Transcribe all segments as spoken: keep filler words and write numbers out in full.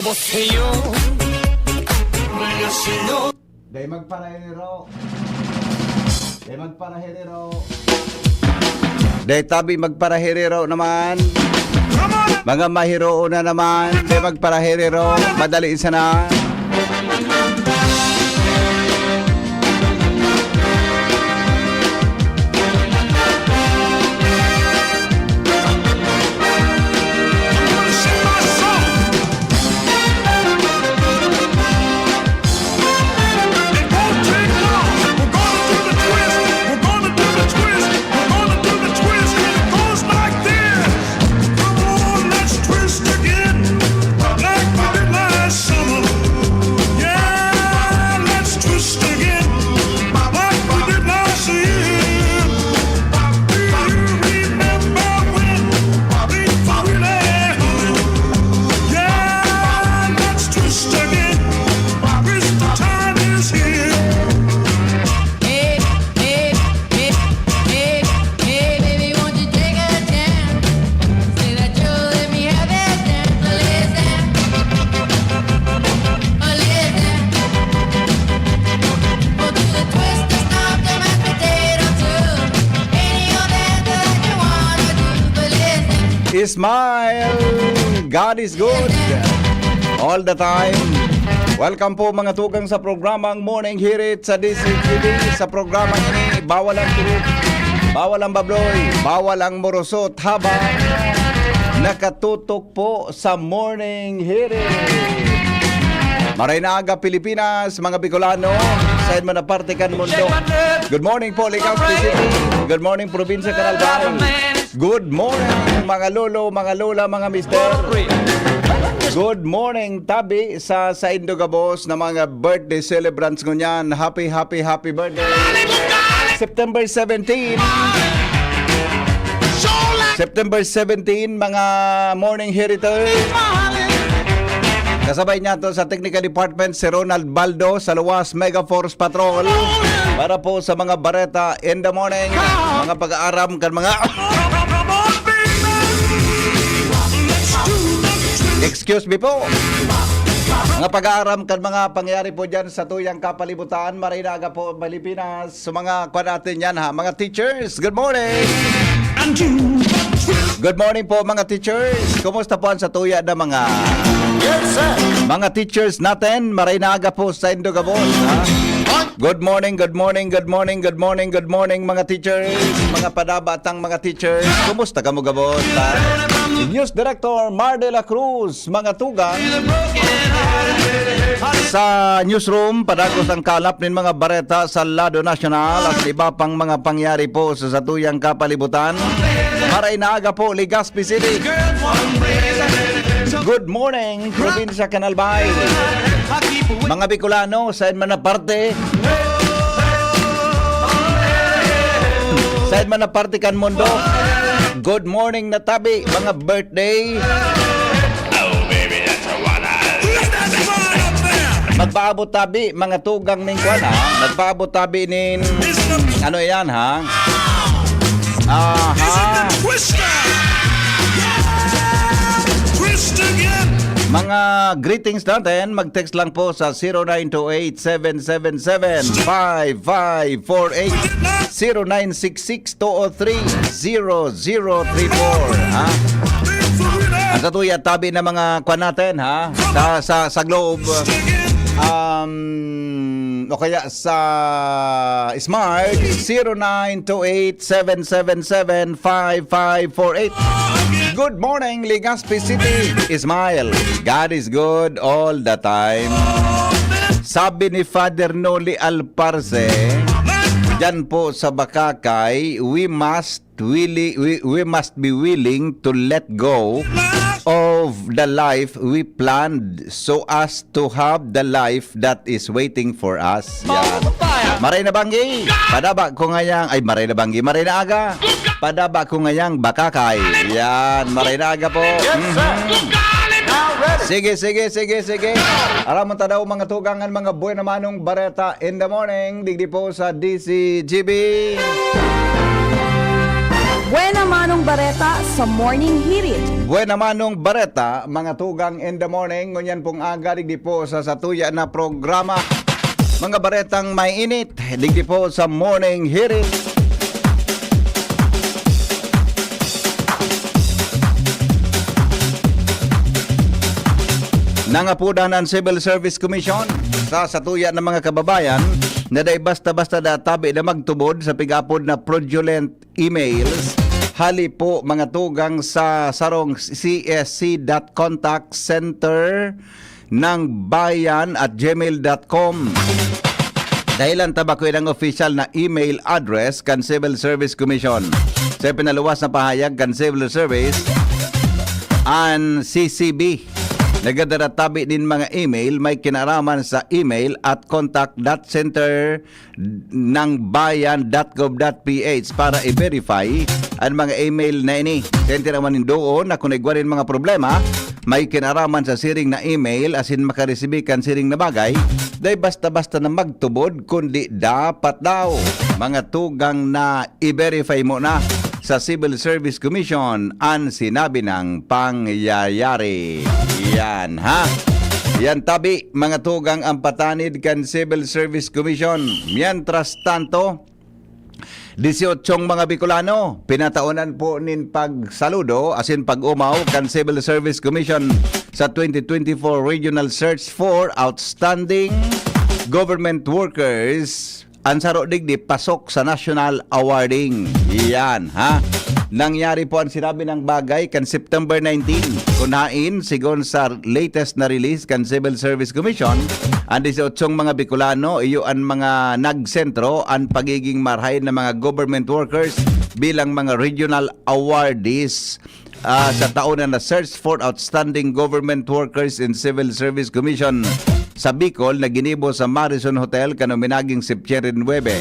Dai magparahiriro. Dai magparahiriro. Dai tabi magparahiriro naman. Mga mahiroo na naman. Dai magparahiriro. Madali sana. Smile! God is good! All the time. Welcome po, mga tugang, sa programang Morning Hirit sa D C T V. Sa programa ini, bawal ang turog, bawal ang babloy, bawal ang morosot habang nakatutok po sa Morning Hirit. Maray na aga, Pilipinas, mga Bicolano, sain man na parte kan mundo. Good morning po, Legazpi City. Good morning, Probinsya kan Albay. Good morning, mga lolo, mga lola, mga mister. Good morning, tabi sa saindo gabos na mga birthday celebrants ngunyan. Happy, happy, happy birthday. September seventeen. September seventeen, mga morning hiriters. Kasabay niya to sa technical department, si Ronald Baldo sa Luwas Mega Force Patrol. Para po sa mga bareta in the morning, mga pag-aaram kan mga Excuse me po. Mga pag-aaram kan mga pangyayari po dyan sa tuyang kapalibutan. Maray na aga po, Pilipinas. Sa mga kwan natin yan, ha, mga teachers, good morning. Good morning po, mga teachers. Kumusta po ang satuya na mga Yes, sir. Mga teachers natin? Maray na aga po sa indo gabos, ha? Good morning, good morning, good morning, good morning, good morning, mga teachers, mga padabatang mga teachers. Kumusta kamo gabos, ha? News Director Mar de la Cruz, mga tugang. Sa newsroom, padagos ang kalap nin mga bareta sa lado nasyonal at iba pang mga pangyari po sa satuyang kapalibutan. Maray na aga po, Legazpi City. Good morning, Probinsya kan Albay. Mga Bicolano, sain man na parte. Sain man na parte kan mundo. Good morning na tabi, mga birthday. Magpaabot tabi, mga tugang ning kwan, ha? Magpaabot tabi nin, ano yan, ha? Aha. Mga greetings natin, mag-text lang po sa zero nine two eight, seven seven seven, five five four eight, zero nine six six, two oh three, zero zero three four, ha? Ang satuya, tabi na mga kwan natin, ha? Sa, sa, sa Globe, um, o kaya sa Smart, zero nine two eight, seven seven seven, five five four eight. Good morning, Legazpi City. Smile. God is good all the time. Sabi ni Father Noli Alparse, dyan po sa Bakakay, we must willi-, we, we must be willing to let go of the life we planned so as to have the life that is waiting for us. Yan. Maray na banggi, padaba ko ngayang, ay, maray na banggi, maray na aga, padaba ko ngayang Bakakay. Yan, maray na aga po. Mhm. Sige, sige, sige, sige. Aram mo ta daw, mga tugang, an mga buena manong bareta in the morning, digdi po sa D C G B. Buena manong Bareta sa Morning Hirit. Buena manong bareta, mga tugang in the morning. Ngunyan pong aga, digdi po sa satuya na programa. Mga baretang may init, digdi po sa Morning Hirit. Nangapudan ang Civil Service Commission sa satuya ng mga kababayan na dai basta-basta databi na magtubod sa pig-apod na fraudulent emails hali po, mga tugang, sa sarong C S C dot contact center ng bayan at gmail dot com. Dahilan ta bako inang official na email address kan Civil Service Commission. Sa pinaluwas na pahayag kan Civil Service, an C C B, nagdaratabi nin mga email may kinaraman sa email at contact dot center ng bayan dot gov dot P H para i-verify an mga email na ini. Sente naman nin doon na kung igwa nin mga problema, may kinaraman sa siring na email asin makaresibi kan siring na bagay, dai basta-basta na magtubod, kundi dapat daw, mga tugang, na i-verify mo na sa Civil Service Commission an sinabi ng pangyayari. Yan, ha? Yan tabi, mga tugang, ang patanid kan Civil Service Commission. Mientras tanto, disyotsyong mga Bicolano pinataonan po nin pagsaludo asin pag-omaw kan Civil Service Commission sa twenty twenty-four Regional Search for Outstanding Government Workers. An saro digdi pasok sa national awarding. Iyan, ha? Nangyari po ang sinabi ng bagay kan September nineteen. Kun hain, sigon sa latest na release kan Civil Service Commission, ang disyotsyong mga Bicolano, iyo an mga nagsentro an pagiging marahay na mga government workers bilang mga regional awardees ah, sa taon na Search for Outstanding Government Workers in Civil Service Commission sa Bicol na ginibo sa Marison Hotel kan uminaging Septyembre nuebe.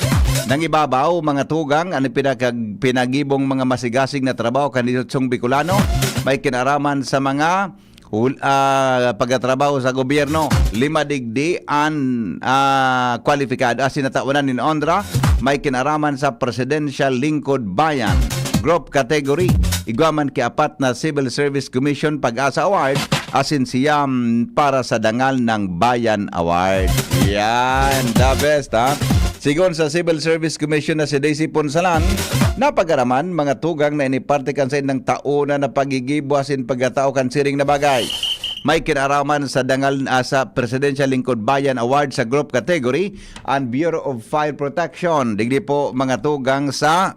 Nangibabaw, mga tugang, an pinakag-, pinagibong mga masigasig na trabaho kan disyotsyong Bicolano may kinaraman sa mga hul-, ah, pagkatrabaho sa gobyerno. Lima digdi an, ah, kwalipikado asin natawanan nin onra may kinaraman sa Presidential Lingkod Bayan Group Category. Igwa man ki apat na Civil Service Commission Pag-asa Award asin siyam para sa Dangal ng Bayan Award. Yan, the best, ha? Sigon sa Civil Service Commission na si Daisy Punsalan, napagaraman, mga tugang, na ini parte kan saindang taon na napagigibo asin pagkatao kan siring na bagay. May kinaraman sa dangal, ah, sa Presidential Lingkod Bayan Award sa group category, ang Bureau of Fire Protection. Digdi po, mga tugang, sa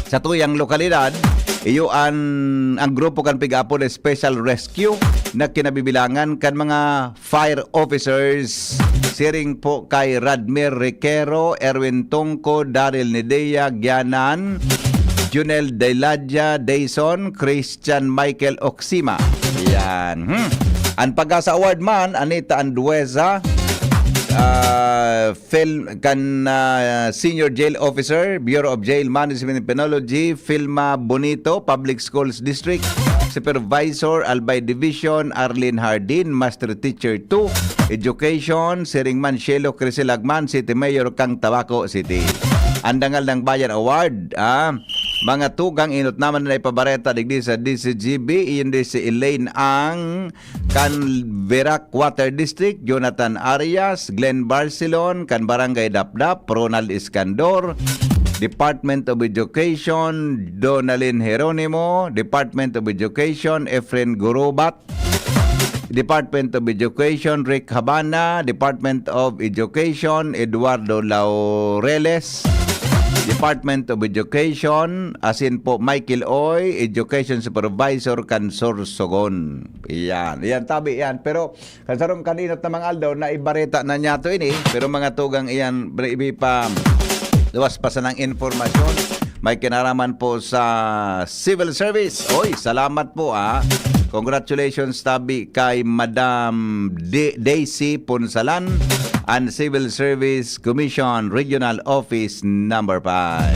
satuyang lokalidad, iyo an, ang grupo kan pig-apod na Special Rescue na kinabibilangan kan mga fire officers. Siring po kay Radmir Requero, Erwin Tungko, Daryl Nidea, Gianan, Junel Deladia, Dayson, Christian Michael Oxima. Yan. Hmm. Ang Pag-asa Award man, Anita Andueza, ah, Phil, kan, ah, Senior Jail Officer, Bureau of Jail Management and Penology, Filma Bonito, Public Schools District, Supervisor, Albay Division, Arlene Hardin, Master Teacher two, Education, siring man Shelo Crisel Agman, City Mayor kang Tabaco City. Ang Dangal ng Bayan Award, ah, mga tugang, inot naman na ipabareta digdi sa D C G B, iyon di si Elaine Ang, kan Virac Water District, Jonathan Arias, Glenn Barcelon, kan Barangay Dapdap, Ronald Iskandor, Department of Education, Donalyn Jeronimo, Department of Education, Efren Gurubat, Department of Education, Rick Habana, Department of Education, Eduardo Laureles, Department of Education, asin po Michael Oy, Education Supervisor kan Sorsogon. Iyan, iyan, tabi yan. Pero kan sarong kaninot na mga aldaw, naibareta na niya to ini. Pero mga tugang iyan, bre-, ibi pa, luwas pa sanang informasyon. May kinaraman po sa civil service. Oy, salamat po, ah. Congratulations tabi kay Madam De-, Daisy Punsalan, and Civil Service Commission Regional Office number five.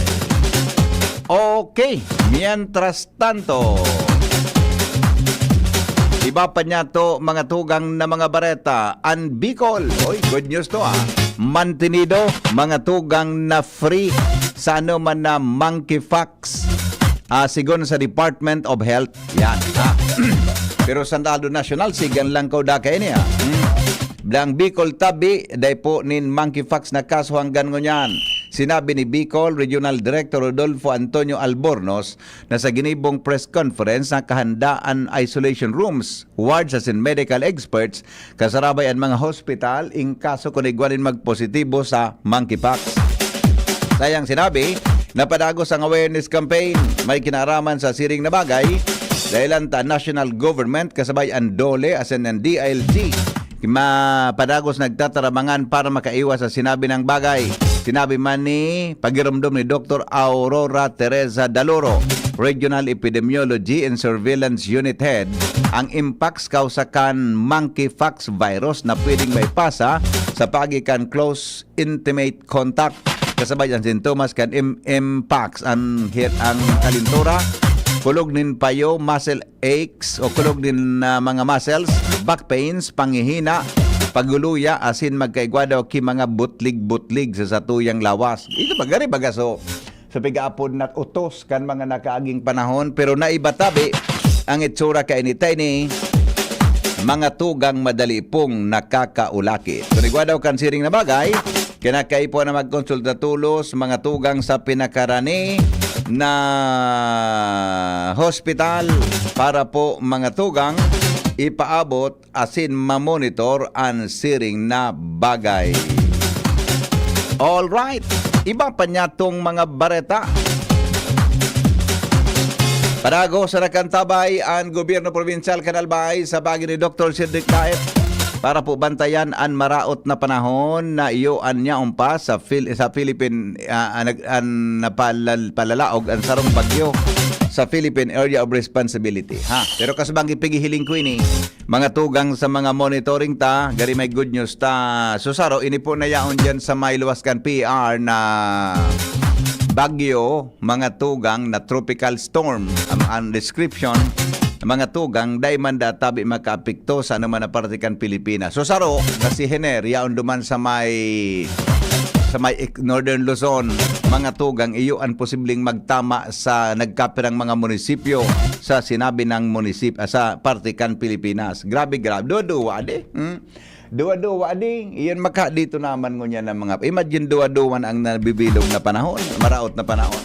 Okay, mientras tanto, iba pa niya to, mga tugang na mga bareta, an Bicol. Oy, good news to, ah. Mantenido, mga tugang, na free sa ano man na monkeypox. Ah, sigon sa Department of Health, yan. Ah. Pero sa lado nasyonal, sigan lang ko da kaini, ah. Hmm. Blang Bicol tabi, dai po nin monkeypox na kaso hanggang ngunyan. Sinabi ni Bicol Regional Director Rodolfo Antonio Albornoz na sa ginibong press conference na kahandaan isolation rooms, wards asin medical experts, kasarabay an mga hospital, in kaso kun igwa nin magpositibo sa monkeypox. Sayang sinabi, napadagos ang awareness campaign. May kinaaraman sa siring na bagay, dahilan ta national government kasabay ang DOLE asin ang D I L G. Mapadagos nagtatarabangan para makaiwas sa sinabi ng bagay. Sinabi man ni pagirumdom ni Doktor Aurora Teresa Daloro, Regional Epidemiology and Surveillance Unit Head, ang mpox kausa kan monkeypox virus na pwedeng maipasa sa paagi kan close intimate contact. Kasabay ang sintomas kan M- mpox, ang hit ang kalintura, kulog nin payo, muscle aches o kulog nin ah, mga muscles, back pains, panghihina, paguluya, asin magkaigwa daw ki mga butlig-butlig sa satuyang lawas. Ito ba gari baga so sa pigaapod na utos kan mga nakaaging panahon, pero naiba tabi ang itsura kainita ini mga tugang madali pong nakakaulakit. Kung igwa daw kan siring na bagay, kinakaipo na magkonsulta tulos mga tugang sa pinakarani na hospital para po mga tugang ipaabot asin mamonitor an siring na bagay. All right, iba pa niya tong mga bareta. Padagos na nakantabay an gobyerno probinsyal kan Albay sa bagi ni Doktor Cedric Taep para po bantayan an maraot na panahon na iyo an niya umpas sa Phil- sa Philippine ah, an, an napalal- palalaog an sarong bagyo sa Philippine Area of Responsibility, ha. Pero kasubang ipighihiling ko ini, mga tugang sa mga monitoring ta, gari may good news ta. So saro, ini po na yaon dyan sa may luwas kan P R na bagyo, mga tugang na tropical storm. Ang, ang description, mga tugang, dai man da tabi makaapekto sa anuman na parte kan Pilipinas. So saro, na si Hener, yaon duman sa may sa may ik- Northern Luzon, mga tugang, iyo ang posibleng magtama sa nagkapirang mga munisipyo sa sinabi ng munisip sa parte kan Pilipinas. Grabe, grabe. Duwa-duwa, di? Hmm? Duwa-duwa, di? Iyan maka dito naman ngunyan ng mga, imagine duwa-duwa na ang nabibilog na panahon, maraot na panahon.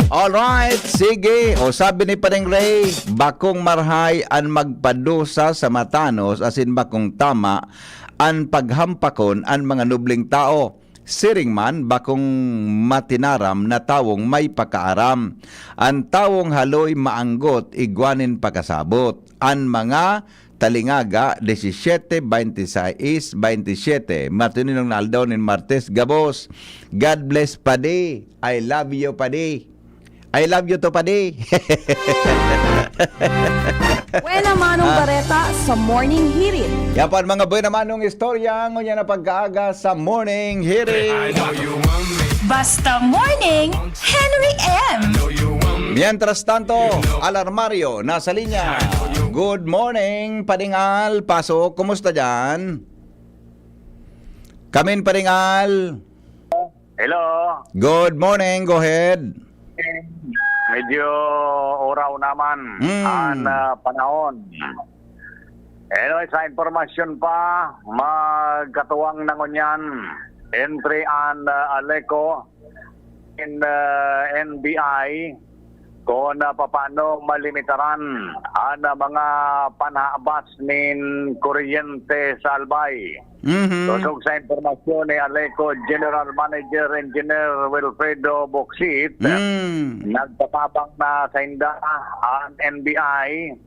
Alright, sige. O sabi ni Paring Ray, bakong marhay an magpadusa sa matanos asin bakong tama an paghampakon an mga nobling tao. Siring man, bakong matinaram na tawong may pakaaram. An tawong haloy maanggot, igwa nin pakasabot. An mga talingaga, disisiete, baynte sais, baynte siete. Matuninong na aldaw nin Martes, gabos. God bless, padi. I love you, padi. I love you to, padi. Buena manong Ah. bareta sa Morning Hirit. Yan po ang mga buena manong istorya ngunyan na pagkaaga sa Morning Hirit. Basta Morning, Henry M. Mientras tanto, Alarmario, nasa linya. Good morning, Pading Al. Pasok, kumusta dyan? Kamin, Pading Al. Hello. Good morning, go ahead. Medyo oraw naman Mm. ang ah, panahon. Anyway, sa impormasyon pa, magkatuwang na ngunyan, entry an ah, Aleco in ah, N B I, kung ah, papaano malimitaran ang ah, mga panhabas nin kuryente sa Albay. Mhm. Sosog sa impormasyon ni Aleco General Manager Engineer Wilfredo Bocsit, Mm. nagpatabang na sa inda ang N B I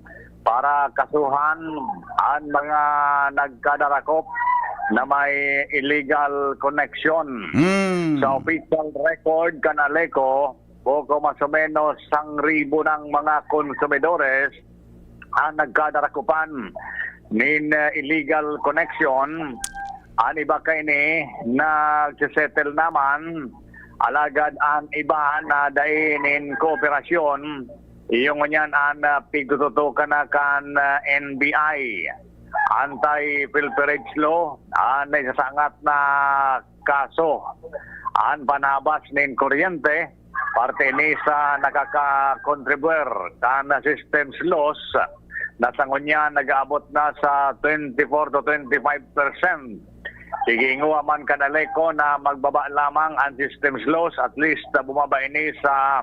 para kasuhan ang mga nagkadarakop na may illegal connection. Mm. Sa official record kan Aleco, poco mas o menos sangribo ng mga konsumidores ang nagkadarakupan nin eh, illegal connection. An iba kaini nagsesettle naman, alagad an iba na dai nin kooperasyon, iyo ngunyan an ah, pigtututukan na kan ah, N B I. Anti-pilferage law an naisasangat na kaso. An panabas nin kuryente, parte ini sa nakaka-contribuer kan systems loss na sa ngunyan nag-aabot na sa twenty-four to twenty-five percent. Sige, ingowa man kan ALECO na magbaba lamang ang systems loss, at least, ah, bumaba ini sa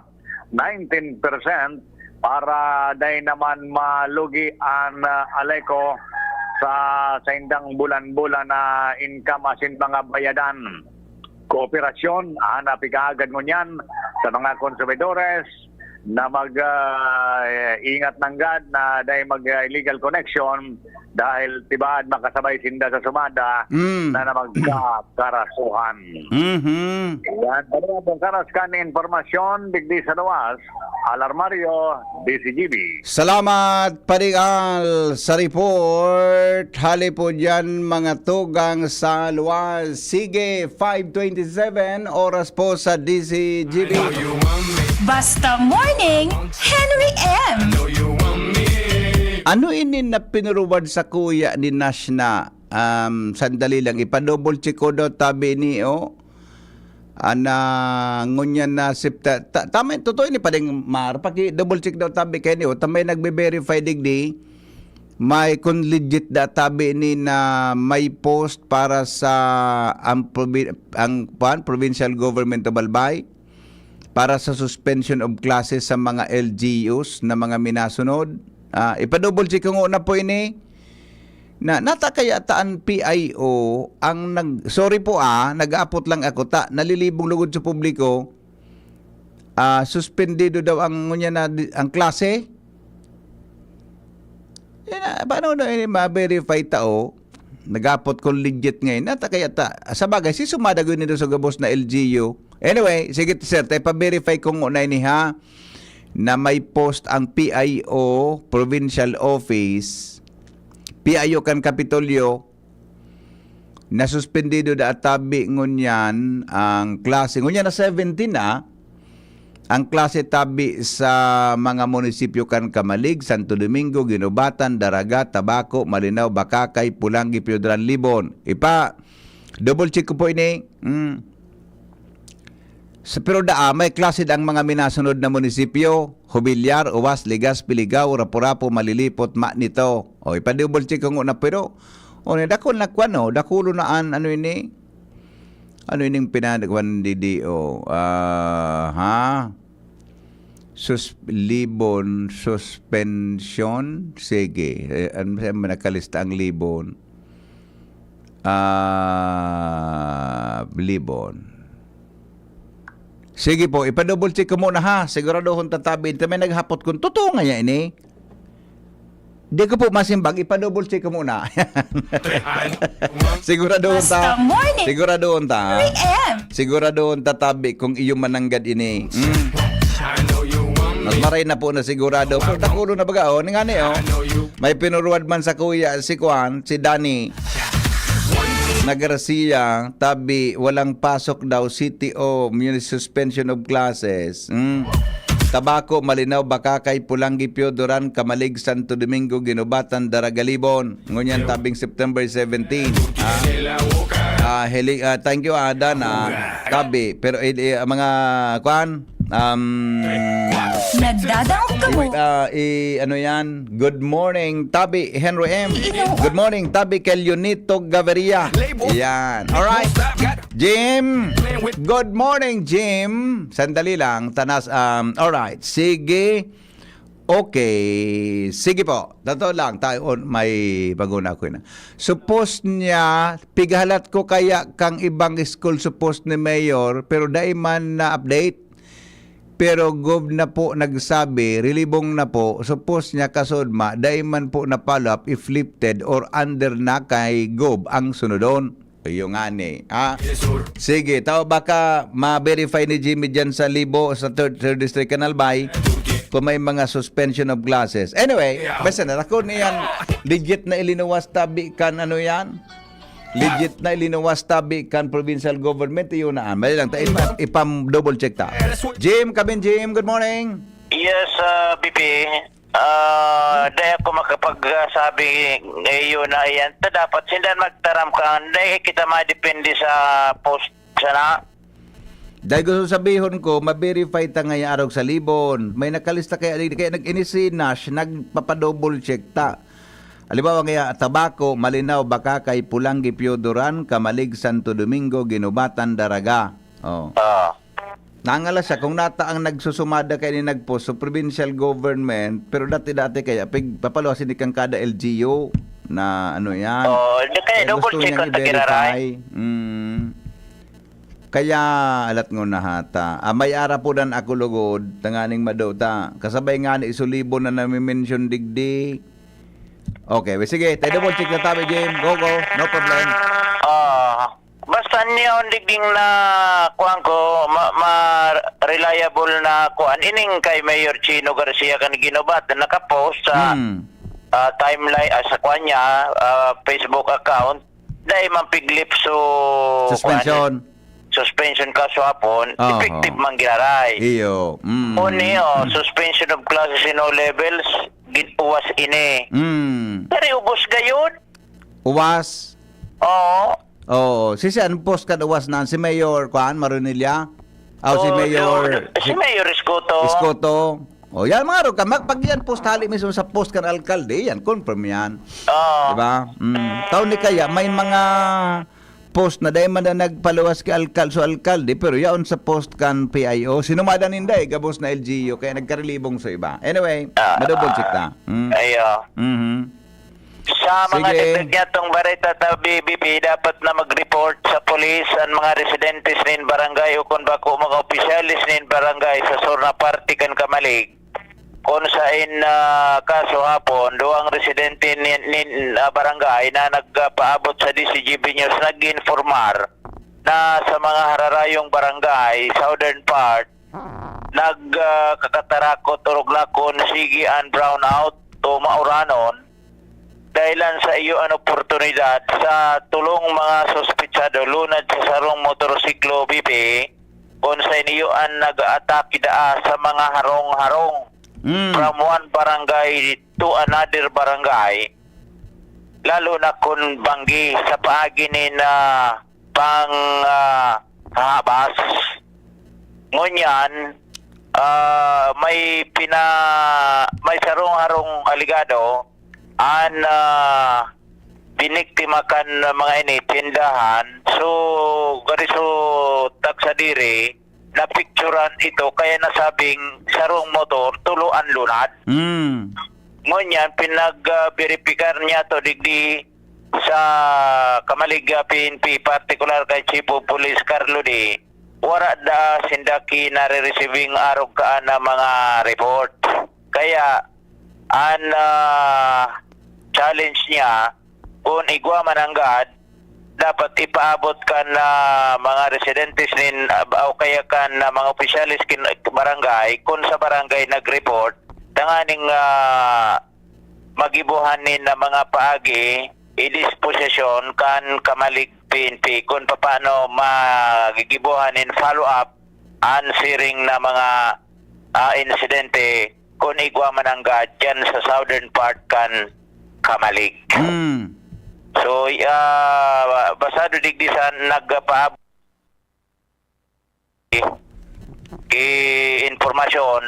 nineteen percent para dai naman malugi ang, ah, ALECO sa saindang bulan-bulan na income asin mga bayadan. Kooperasyon, ah, na pighahaagad ngunyan sa mga konsumidores na mag, ah, ingat nanggad na dai mag, ah, illegal connection dahil tibaad makasabay sinda sa sumada Mm. na, na magkakarasuhan. Mhm. Yan, ano ang karas kan impormasyon digdi sa luwas? Alarmario, D C G B. Salamat, Padi Al, sa report. Hali po dyan, mga tugang sa luwas. Sige, five twenty-seven, oras po sa D C G B. Basta Morning, Henry M. Ano ini na pinuruwad sa kuya ni Nash na, um, sandali lang, ipa-double check ko daw, tabi ni, oh. Ana, ngunyan na sip-, ta-, ta-, tama, totoo ini pa ding, Mar, paki-double check daw tabi kay ni, oh, tamay nagbe-verify digdi, may kung legit da tabi ni na may post para sa ang probi-, ang, kuwan, Provincial Government of Albay, para sa suspension of classes sa mga L G Us na mga minasunod. Ah, ipa-double check ko nguna po ini. Na, nata kaya ta an P I O ang nag-, sorry po, ah, nag-aapot lang ako, ta, nalilibong lugod sa publiko. Ah, suspendido daw ang, ngunyan na di-, ang klase. Eh, na, paano na ini ma-verify tao? Nag-aapot kung legit ngayon. Nata kaya ta, sa bagay, si sumada gud nito sa gabos na L G U. Anyway, sige, sir, tayo pa-verify ko nguna ini, ha, na may post ang P I O, Provincial Office, P I O kan Kapitolyo, nasuspendido da tabi ngunyan ang klase. Ngunyan na seventeen na, ang klase tabi sa mga munisipyo kan Camalig, Santo Domingo, Guinobatan, Daraga, Tabaco, Malinao, Bacacay, Polangui, Piodran, Libon. Ipa, double check ko po ini. Mm. Sa, pero daa, may klase ang mga minasunod na munisipyo, Jubillar, Uwas, Legazpi, Ligao, Rapu-Rapu, Malilipot, Manito. O, ipa-double check ko nguna, pero, o, ni, dakul na kwan, no? Dakulo na an, ano ini? Ano ining pinadagwan didi, o? Ah, ha? Sus-, Libon, suspension? Sige. Eh, ano, saan ba nakalista ang Libon? Ah, Libon. Sige po, ipa-double check ko muna, ha. Siguraduhon ta tabi. Ito may naghapot kung totoo nga yan, eh. Di ko po masimbag, ipa-double check ko muna. Siguraduhon ta. Basta Morning. Siguraduhon ta. Three M. Siguraduhon ta tabi kung iyo mananggad ini. Mm. Mas maray na po na sigurado. Pero dakulo na baga, oh. Nga ni, oh. May pinuruwad man sa kuya, si Kwan, si Danny. Na Garcia, tabi, walang pasok daw, C T O, muni-, suspension of classes. Mm. Tabaco, Malinao, Bacacay, Polangui, Pioduran, Camalig, Santo Domingo, Guinobatan, Daraga, Libon. Ngunyan tabing September seventeen. Ah, ah, heli-, ah, thank you, ah, Dan, ah, tabi. Pero, eh, eh, mga, kwan, um, Nadadangog kamo. Ah, eh, ano yan? Good morning, tabi, Henry M. Ino? Good morning, tabi, kay Leonito Gaviria. Yan. Alright. Jim. Good morning, Jim. Sandali lang. Tanas, um, alright. Sige. Okay. Sige po. Totoo lang. Tayo, on, may baguna ko na. Suppose niya, pighalat ko kaya kang ibang school suppose ni Mayor, pero dai man na-update. Pero Gov na po nagsabi, rilibong na po, suppose niya kasod ma, dai man po na-follow up if lifted or under na kay Gov ang sunodon. Iyo nga ni, ha? Sige, tao baka ma-verify ni Jimmy dyan sa Libo, sa third, third District kan Albay, kung may mga suspension of classes. Anyway, basta na, ako niyan, legit na ilinuwas tabi kan ano yan? Legit na ilinuwas tabi kan provincial government, iyo na. Mali lang, ta, ipa-, ipam-double check ta. Jim, Kabin Jim, good morning. Yes, ah, B P. Ah, dai ako makapagsabi ngayon na iyan. Ta dapat sindan magtaram ka, dai kita madepende sa post sana. Dahil gusto sabihon ko, ma-verify ta ngaya arog sa Libon. May nakalista kaya, kaya nag-ini si Nash, nagpapa-double check ta. Halimbawa ngaya, Tabaco, Malinao, Bacacay, Polangui, Pio Duran, Camalig, Santo Domingo, Guinobatan, Daraga. Oh. Ah. Nangala siya kung nata ang nagsusumada kay ni nagpost sa provincial government, pero dati-dati kaya pig papaluhasin ni kang kada L G U na ano yan. Oh, di kaya Kaya double gusto check niyang ang tagiraray. i-verify. Mm. Kaya alat ngo na hata. Ah, may ara po dan ako lugod, tanganing madota. Kasabay nga ni Isulibo na nami-mention digdi. Okay, we, sige, tayo double check na tabi, Jim. Go, go. No problem. Ah, basta niya digding na kuan ko ma, ma reliable na kuan ining kay Mayor Chino Garcia kan Guinobatan nakapost sa Hmm. ah, timeline ah, sa kuan niya ah, Facebook account dai man piglip so Suspension. kuan, suspension kaso hapon Oho. effective man giraray. Iyo. Mm. Uni oh, suspension of classes in all levels gin-uwas ini. Mm. Pero ubos gayon. Uwas. Oo. Oo. Si siya, ang post kan uwas na si Mayor, kuan, Maronilla? Aw, si Oo, Mayor, si Mayor Escoto. Escoto. O, yan mga ro, mag, pag yan post hali mismo sa post kan alkalde, yan, confirm yan. Oo. Diba? Mm. Taon ni kaya, may mga post na dahil man na nagpaluwas kay alkal, so alkalde, pero yaon sa post kan P I O, sinumada ninda eh, gabos na L G U, kaya nagkarilibong sa iba. Anyway, Ah, madouble check na. Mm. Ayo. Mhm. Sa mga Sige. dagdag niya tong bareta ta B B P, dapat na mag-report sa polis ang mga residentes nin barangay o kung bako mga opisyales nin barangay sa sur na parte kan Camalig. Kung sa in ah, kaso hapon, duwang residente nin, nin ah, barangay na nagpaabot sa D C G B News nag-informar na sa mga hararayong barangay, southern part, nagkakatarakot o rugla kun sige an brownout o mauranon, dahilan sa iyo an oportunidad sa tulong mga suspetsado lunad sa sarong motorsiklo B P kun sa iniyo an nag-aatake daa sa mga harong-harong Mm. from one barangay to another barangay, lalo na kun banggi sa paagi ni na pang ah, habas. Ngunyan, ah, may pina may sarong-harong aligado an ah, biniktima kan mga ini tindahan. So, gari so tagsadiri, napicturan ito kaya nasabing sarong motor tulo an lunad. Mm. Ngunyan, pinag-verify niya to digdi sa Camalig P N P, partikular kay Chief of Police Carlo D. Wara da sinda ki nare-receiving arog kaan na mga report. Kaya, an ah, challenge niya, kun igwa man nanggad, dapat ipaabot kan ah, mga residentes nin ah, o kaya kan ah, mga opisyales kin barangay kun sa barangay nag-report tanganing ah, magibohan nin ah, mga paagi idisposisyon kan Camalig P N P kun papaano magigibohan nin follow-up an siring na mga ah, insidente kun igwa man nanggad dyan sa southern part kan Camalig. Mm. So, ah, basado digdi sa nagpaab ki impormasyon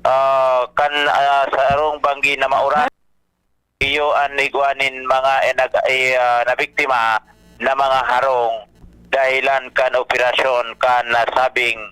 ah, kan ah, sa arong banggi na mauran iyo an igwa nin mga eh, nag, eh, ah, nabiktima na mga harong dahilan kan operasyon kan nasabing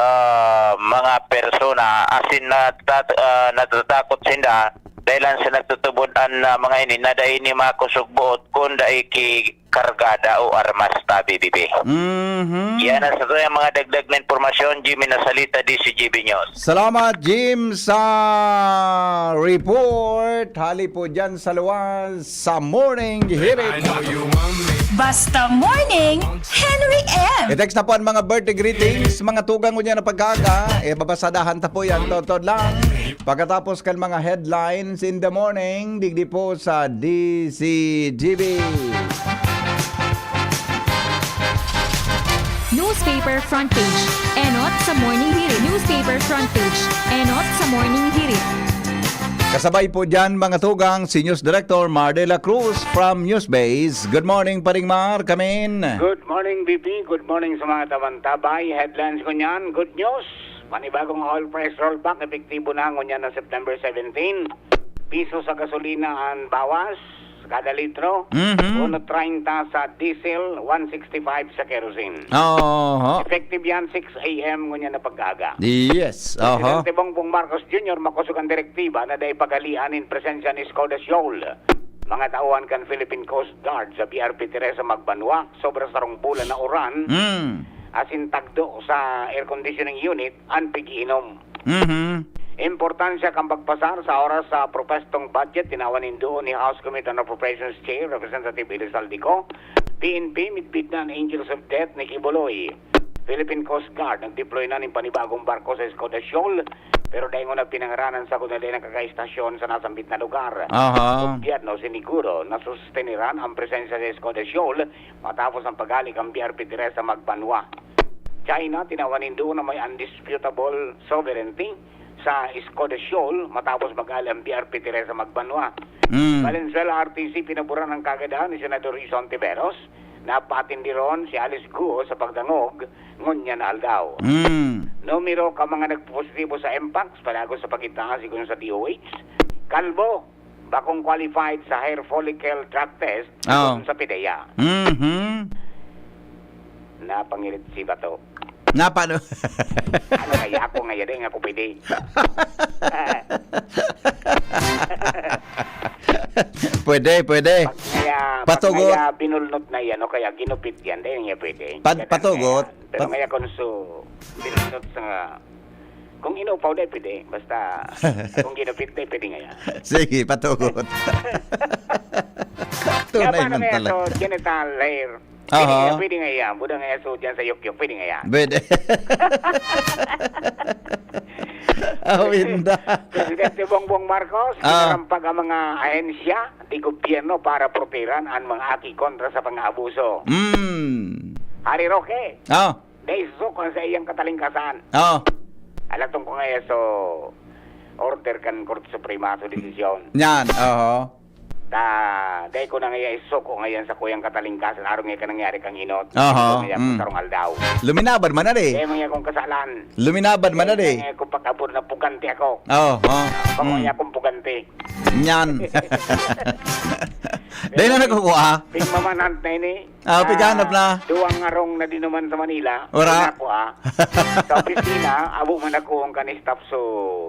ah, mga persona asin natat, ah, natatakot sinda dahilan sa nagtutubod an ah, mga ini na dai ni makusog buot kun dai ki kargada o armas ta B B B. Mhm. Yan ang sa tuyang mga dagdag na impormasyon, Jimmy Nasalita, D C G B News. Salamat, Jim, sa report. Hali po dyan sa luwas sa Morning Hirit. Basta Morning, Henry M. I-text na po ang mga birthday greetings, mga tugang ko dyan na pagkaga. Eh, babasadahan ta po yan, totod lang. Pagkatapos kan mga headlines in the morning, digdi po sa D C G B. Newspaper front page. Enot sa Morning Hirit. Newspaper front page. Enot sa Morning Hirit. Kasabay po dyan, mga tugang, si News Director Mar de la Cruz from Newsbase. Good morning, Paring Mar, kamin. Good morning, B P. Good morning sa mga tabang-tabay. Headlines ko niyan, good news. Panibagong oil price rollback, epektibo na ngunyan na September seventeen. Piso sa gasolina ang bawas kada litro. Mhm. Uno treinta sa diesel, one sixty-five sa kerosene. Oho. Effective yan, six a m ngunyan na pag-aga. Yes. Oho. Presidente Bongbong Marcos Junior makosog ang direktiba na dai paghalian nin presensya ni Skoda Shoal, mga tauhan kan Philippine Coast Guard sa B R P Teresa Magbanwa, sobra sarong bulan na uran, Mm. asin tagdo sa air conditioning unit, an pag-iinom. Mhm. Importansya kan pagpasar sa oras sa propestong budget, tinawan nin duo ni House Committee on Appropriations Chair, Representative Elizalde Co. P N P, midbid na an Angels of Death ni Quiboloy. Philippine Coast Guard nag-deploy na nin panibagong barko sa Skoda Shoal, pero dai ngona pinangaranan sagkod na dai nakakaistasyon sa nasambit na lugar. Aha. Gobyerno siniguro na susteniran ang presensya sa Skoda Shoal matapos ang paghali kan B R P Teresa Magbanwa. China, tinawan nin duo na may undisputable sovereignty sa Skoda Shoal matapos maghali ang B R P Teresa Magbanwa. Mm. Valenzuela R T C, pinaboran ang kagadahan ni Senador Rizonte Veros. Napatindiron si Alice Guo sa pagdangog ngunyan na aldaw. Mm. Numero ka mga nagpositibo sa Mpox padagos sa pagitaas, sigon sa D O H. Kalbo, bakong qualified sa hair follicle drug test, Oo. sigon sa PDEA. Mhm. Napangirit si Bato. Napano? Ano kaya ako ngayon? Dai nga ako pwede. Pwede, pwede. Pag kaya, pag Patugot. kaya binulnot na yan o kaya ginupit yan, dai nga pwede. Pat-, Yan ang patugot. kaya. Pero Pat- kaya kung so, binulnot sa nga, kung inupaw, dai pwede. Basta, kung ginupit, dai pwede nga yan. Sige, patugot. Kaya Tunay paano man kaya talaga. to, genital layer? Pwede Aha. nga, pwede nga yan. Buda nga yan, so dyan sa yukyuk, pwede nga yan. Pwede. Awinda. Presidente Bongbong Marcos, Ah. pinarampag ang mga ahensya di gobyerno para protehiran ang mga aki kontra sa pang-aabuso. Mm. Hari Roque, Ah. dai susuko sa iyang katalingkasan. Ah. Alatong ko nga yan, so order kan Korte Suprema, so desisyon. Yan, oho. Ta, dai ko na ngaya isuko ngayon sa kuyang katalingkasan, arog nga ka nangyari kang inot. Aha, Ito ngaya mm. sa rong aldaw. Luminaban man na di. Dai man ngaya akong kasalan. Luminaban man na Dai di. man ngaya akong pag-abot na pugante ako. Oh, oh. Bako Mm. ngaya akong pugante. Nyan. Dai na nagkukuha. Pigmamanhunt na ini. Ah, pighanap na. Duwang arong na dinuman sa Manila. Wala. Wala ko, ah. Sa opisina, abo man ako ang kan-staff, so,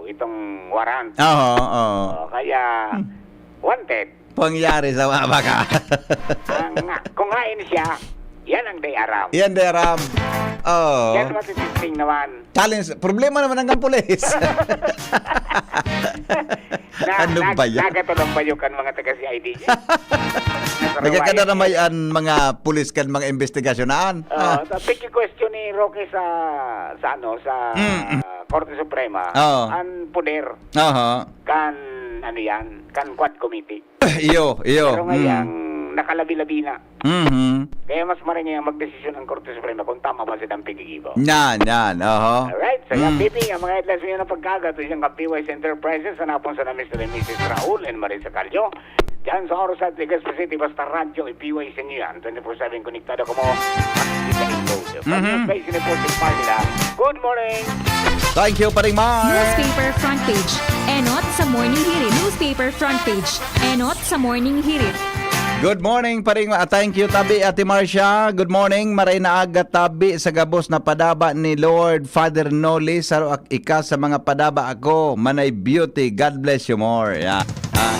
itong warrant. Oo, oo. Oh, kaya, Hmm. wanted. Pangyari sa mga baka. Ang nga, kung hain siya, yan ang day aram. Yan, day aram. Oo. Yan matitesting naman. Challenge. Problema naman ang pulis. Na, Ano nag-, ba yan? nagkatulong ba yung kan mga taga C I D? Nasa Nagkakada Hawaii. naman ang mga pulis kan mga investigasyonan. Oo, Ah. sa piki-question ni Roque sa, sa ano, sa Mm, mm. Korte Suprema, Oo. ang poder Oo. kan, ano yan, kan Quad Committee. Iyo, iyo. Pero Mm. ngayang nakalabi-labi na. Mhm. Kaya mas maray ngayang magdesisyon ang Korte Suprema kung tama ba si Dam Pitigibo. Yan, yan. Oho. Alright, so yan, Mm. P P, ang mga headlines ngayon ng pagkagat, isang ka P Y S Enterprises, sa napon sa na Mister and Missus Raul and Marisa Callo. Diyan sa Oros at Legazpi City, basta radyo, i-P Y S niyo yan. Twenty-four seven konektado kamo. Makikita in load. From Mhm. News Base Reporting Manila, good morning! Thank you, Paring Mar. Newspaper front page. Enot sa Morning Hirit. Newspaper front page. Enot sa Morning Hirit. Good morning, Paring Ma-, thank you, tabi, Ate Marcia. Good morning, maray na aga, tabi, sa gabos na padaba ni Lord, Father Noli, saro ak-, ika sa mga padaba ako, Manay Beauty. God bless you more. Yeah. Ah,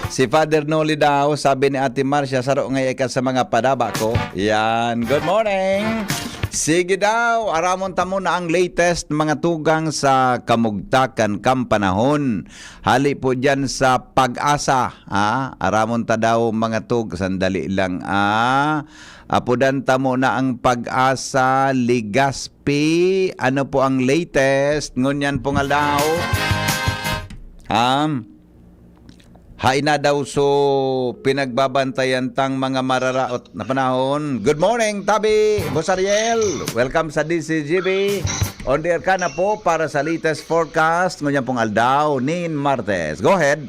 si Father Noli daw, sabi ni Ate Marcia, saro nga ika sa mga padaba ko. Yan. Good morning. Sige daw, aramon ta muna ang latest, mga tugang, sa kamugtakan kan panahon. Hali po dyan sa Pag-asa, ha? Aramon ta daw, mga tug-, sandali lang, ah. Apodan ta muna ang Pag-asa, Legazpi. Ano po ang latest ngunyan pong aldaw? Ha? Hain na daw so pinagbabantayan tang mga mararaot na panahon. Good morning, Tabi, Boss Ariel. Welcome sa D C G B. On the air ka na po para sa latest forecast ngunyan pong aldaw nin Martes. Go ahead.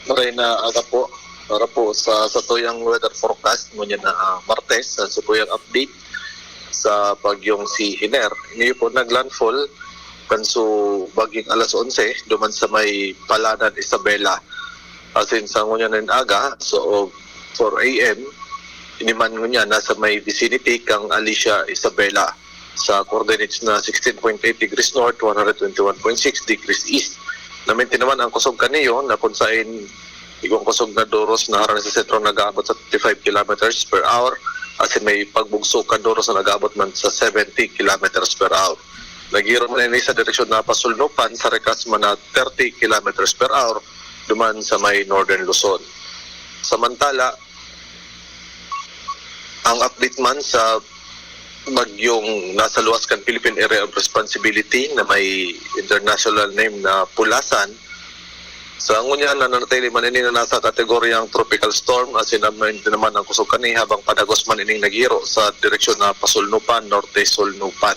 Maray na aga po. Para po sa satuyang weather forecast ngunyan na ah, Martes, sa satuyang update sa bagyong si Hiner. Ini po naglandfall kan so bagyong alas onse duman sa may Palanan, Isabela. Asin sa ngunyan na aga, so four a m, ini man ngunyan nasa may vicinity kang Alicia, Isabela, sa coordinates na sixteen point eight degrees north, one hundred twenty-one point six degrees east. Naminti naman ang kusog kaniyo na kung sain igwang kusog na doros na harani sa sentro nag-aabot sa twenty-five kilometers per hour, asin may pagbugso kan doros na nag-aabot man sa seventy kilometers per hour. Nagiro man ini sa direksyon na pasulnupan sa rikas man na thirty kilometers per hour duman sa may Northern Luzon. Samantala, ang update man sa bagyong nasa luwas kan Philippine Area of Responsibility na may international name na Pulasan, sa ngunyan nananatili man ini na nasa kategoryang tropical storm, asin naman, naman ang kusog kani habang padagos man ining nagiro sa direksyon na pasulnupan, norte-sulnupan.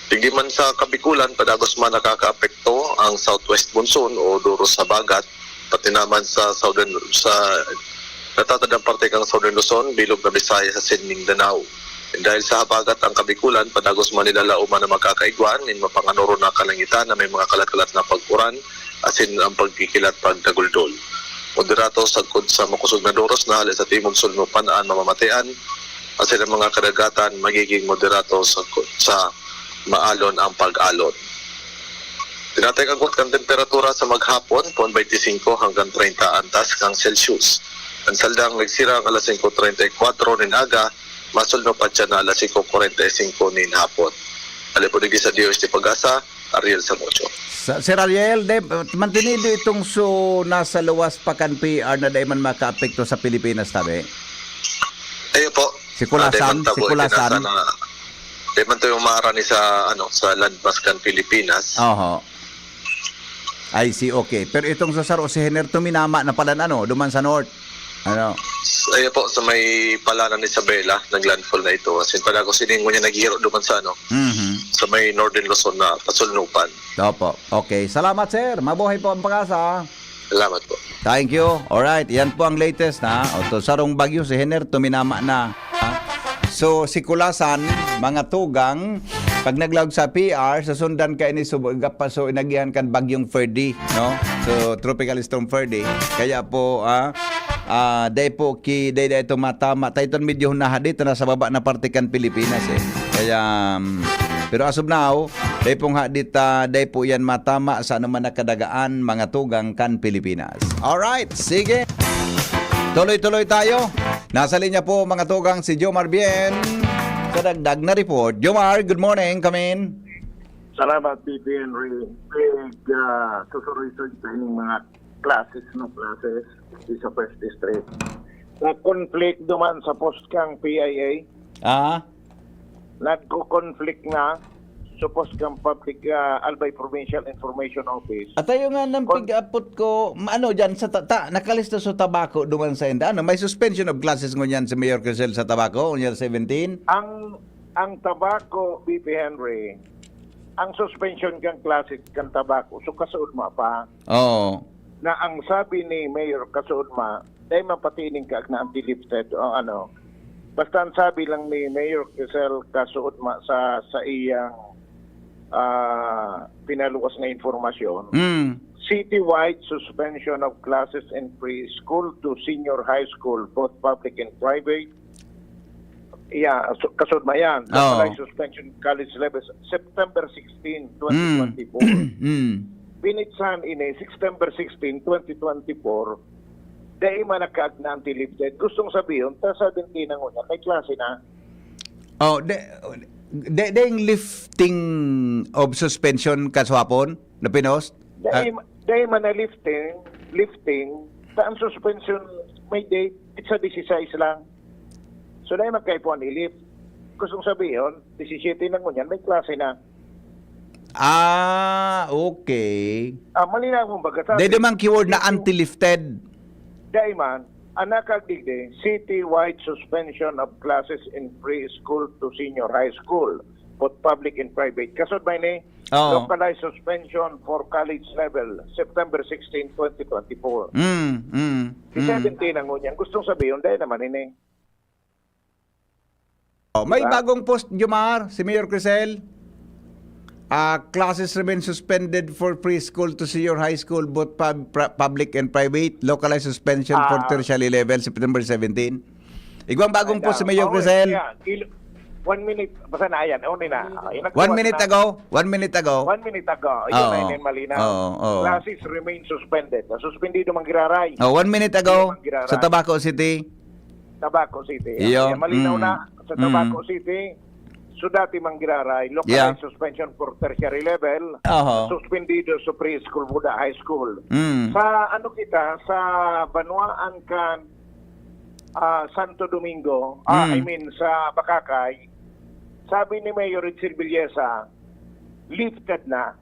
Digdi man sa Kabikulan, padagos man nakakaapekto ang southwest monsoon o duros sa habagat, pati naman sa southern, sa natatadang parte kang Southern Luzon, bilog na Visayas asin Mindanao. Dahil sa habagat ang Kabikulan, padagos man nilalaoman na makakaigwa nin mapanganoro na kalangitan na may mga kalat-kalat na pag-uran asin ang pagkikilat pagdaguldol. Moderato sagkod sa makusog na doros na hali sa timog sulnupan an mamamatean, asin ang mga kadagatan magiging moderato sagkod sa maalon ang pag-alon. Tinatay-agwat kan temperatura sa maghapon, pon twenty-five hanggang treinta antas kan Celsius. Ang saldang nagsirang alas singko treinta y kuwatro nin aga, masulno pa siya na alas singko kwarenta y singko nin hapon. Alipod digdi sa Dios ni Pag-asa, Ariel Samucho. Sa, Sir Ariel, de, mantinido itong so nasa luwas pa kan P R na dai man makaapekto sa Pilipinas, tabi? Ayo po. Sikulasan, Ah, dai man ta po Sikulasan. itinasa na, dai man to yung maarani sa, ano, sa landmass kan Pilipinas. Oho. I see, okay. Pero itong sa saro si Hener tuminama na pala na, ano, duman sa north. Ano? Ayo po, sa may Palanan, Isabela, naglandfall na ito. As in, pala ko sining ngunyan naghihiro duman sa, ano, Mhm. sa may Northern Luzon na pasulnupan. Opo. Okay. Salamat, sir. Mabuhay po ang Pag-asa. Salamat po. Thank you. Alright, yan po ang latest, ha. O, to, sarong bagyo si Hener, tuminama na. Ha? So, Sikulasan, mga tugang, pag naglaog sa P R, susundan ka ini, so, gapa, so, inagihan kan bagyong Ferdy, no? So, Tropical Storm Ferdy. Kaya po, ah, ah, dai po ki, dai, dai ito matama. Tayo itong medyo nahadit na sa baba na parte kan Pilipinas, eh. Kaya, um, pero as of now, dai pong hadit, ah, dai po yan matama sa anuman na kadagaan, mga tugang kan Pilipinas. Alright, sige. Tuloy-tuloy tayo. Nasa linya po, mga tugang, si Jomar Bien. Kadagdag na report. Jomar, good morning. Come in. Salamat, B P Henry. Big uh, susuroy-suroy sa ining mga classes, no, classes di sa First District. Nag-conflict duman sa post kang P I A. Ah? Nagko-conflict na sa post kang Public uh, Albay Provincial Information Office. At tayo nga nang pig-apot ko, ma- ano dyan, sa ta- ta- nakalista sa tabako duman sa inda. Ano, may suspension of classes ngunyan si Mayor Crisel sa tabako, on year seventeen? Ang ang tabako, B P Henry, ang suspension kang classes kang tabako, so kasuod mo pa. Oo. Na ang sabi ni Mayor Kasuodma, dahil man pati ining kaagnaan ti lifted o ano, basta ang sabi lang ni Mayor Crisel Kasuodma sa sa iyang ah, pinaluwas na impormasyon, Mm. citywide suspension of classes in preschool to senior high school, both public and private. Yeah, so, Kasuodma yan. Oo. Suspension college levels, September sixteen, twenty twenty-four. Mm. Binitsahan ini, September sixteen, twenty twenty-four, dai man nakaagnaan ti lifted. Gustong sabihin, ta seventeen na ngunyan, may klase na. Oh, de, de, de yung lifting of suspension kaswapon na pinost? Dai, dai man na lifting, lifting, ta ang suspension may date, it's a disisais lang. So, dai man kaipuhan i-lift. Gustong sabihin, disisete na ngunyan, may klase na. Ah, okay. Ah, malinaw mo ba? Kasabi, Dede man keyword na city, anti-lifted. Dai man, ang nakagdigdi, citywide suspension of classes in preschool to senior high school, both public and private. Kasod ba ini? Oo. Localized suspension for college level, September sixteen, twenty twenty-four. Mm, mm, Si mm. seventeen ang ngunyan. Gustong sabihin, dai naman ini. Oh, may Diba? bagong post, Jomar, si Mayor Crisel. Ah, classes remain suspended for preschool to senior high school, both pub-, pra-, public and private. Localized suspension for Ah. tertiary level, September seventeen. Igwang bagong Ay, post si na, Mayor oh, Crisel. Yan. Il-, one minute. Basta na yan. Ano na? Ah, yun ang One minute na. ago. One minute ago. One minute ago. Yun Oo. na yun, malinaw. Oo, oo. Classes remain suspended. Suspendido man giraray. Oh, one minute ago Hindi man giraray. sa Tabaco City. Tabaco City. Iyo. Yan, malinaw Mm. na. Sa Mm. Tabaco City, so dati man giraray, localized Yeah. suspension for tertiary level, Oho. suspendido sa preschool, buda high school. Mm. Sa ano kita, sa banwaan kan, ah, Santo Domingo, ah, Mm. I mean, sa Bacacay, sabi ni Mayor Richard Villesa, lifted na.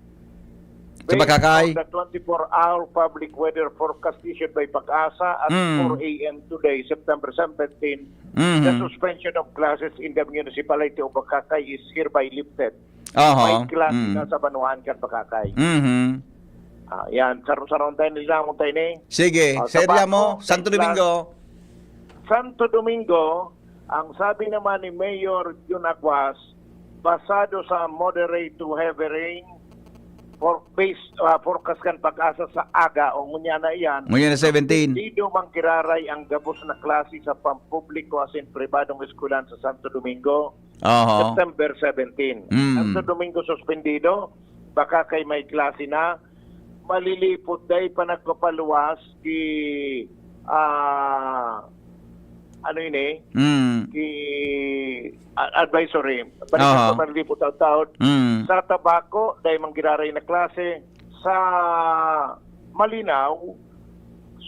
Sa Bacacay? Based on the twenty-four hour public weather forecast issued by PAGASA at Mm. four A M today, September seventeen, Mhm. the suspension of classes in the municipality of Bacacay is hereby lifted. Aha. May klase Mm. na sa banwaan kan Bacacay. Mhm. Ah, yan. Saro-saron tayo, nilamon tayo ni. Sige, Ah, sa Serya Baco, mo, may Santo klas-, Domingo. Santo Domingo, ang sabi naman ni Mayor Jun Aguas, basado sa moderate to heavy rain, for base, ah, forecast kan PAGASA sa aga o ngunyan na iyan, Ngunyan na seventeen. suspendido man giraray ang gabos na klase sa pampubliko asin pribadong eskwelahan sa Santo Domingo, Aha. September seventeen. Mm. Santo Domingo suspendido, Bacacay may klase na, Malilipot dai pa nagpapaluwas ki, ah, ano ini, Mm. ki, a-, advisory. Balikan Aha. ko, Malilipot taud-taod. Mm. Sa Tabaco, dai man giraray na klase. Sa Malinao,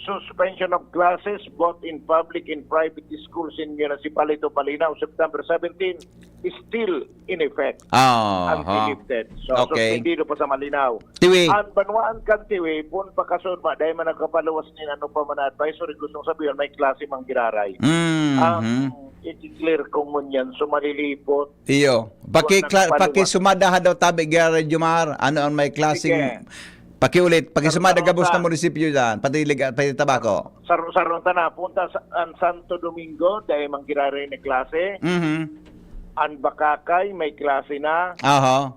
suspension of classes both in public and private schools in Municipality of Malinao, September seventeen, is still in effect. Ah, Until ha. lifted. So, Okay. suspendido pa sa Malinao. Tiwi. Ang banwaan kan Tiwi, pun pakasod ma, dahil man nagkapaluwas nin ano pa man na advisory, gustong sabihin, may klase mang giraray. Mhm. Ang i-clear ko ngunyan, so malilipot. Iyo. Paki-, Wala kla-, nagpaluwas. Pakisumada ha daw tabi, Gary Jumar. Ano ang may klaseng Sige. Pakiulit, pakisumada Ano, gabos ano na sa munisipyo dyan, pati Liga-, pati Tabaco. Saro-saro ta na, punta sa, ang Santo Domingo, dahil man giraray na klase. Mhm. Ang Bacacay, may klase na. Aha.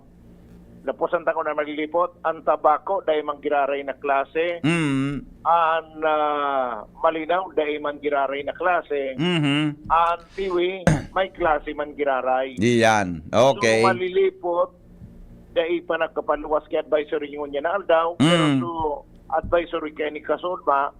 Lapusan ta ko na malilipot. Ang Tabaco, dahil man giraray na klase. Mhm. Ang, ah, Malinao, dahil man giraray na klase. Mhm. Ang Tiwi, may klase man giraray. Iyan. Okay. So, malilipot, dai pa nagkapaluwas ki advisory ngunyan na aldaw, pero Mm. so advisory kaya ni Kasulma,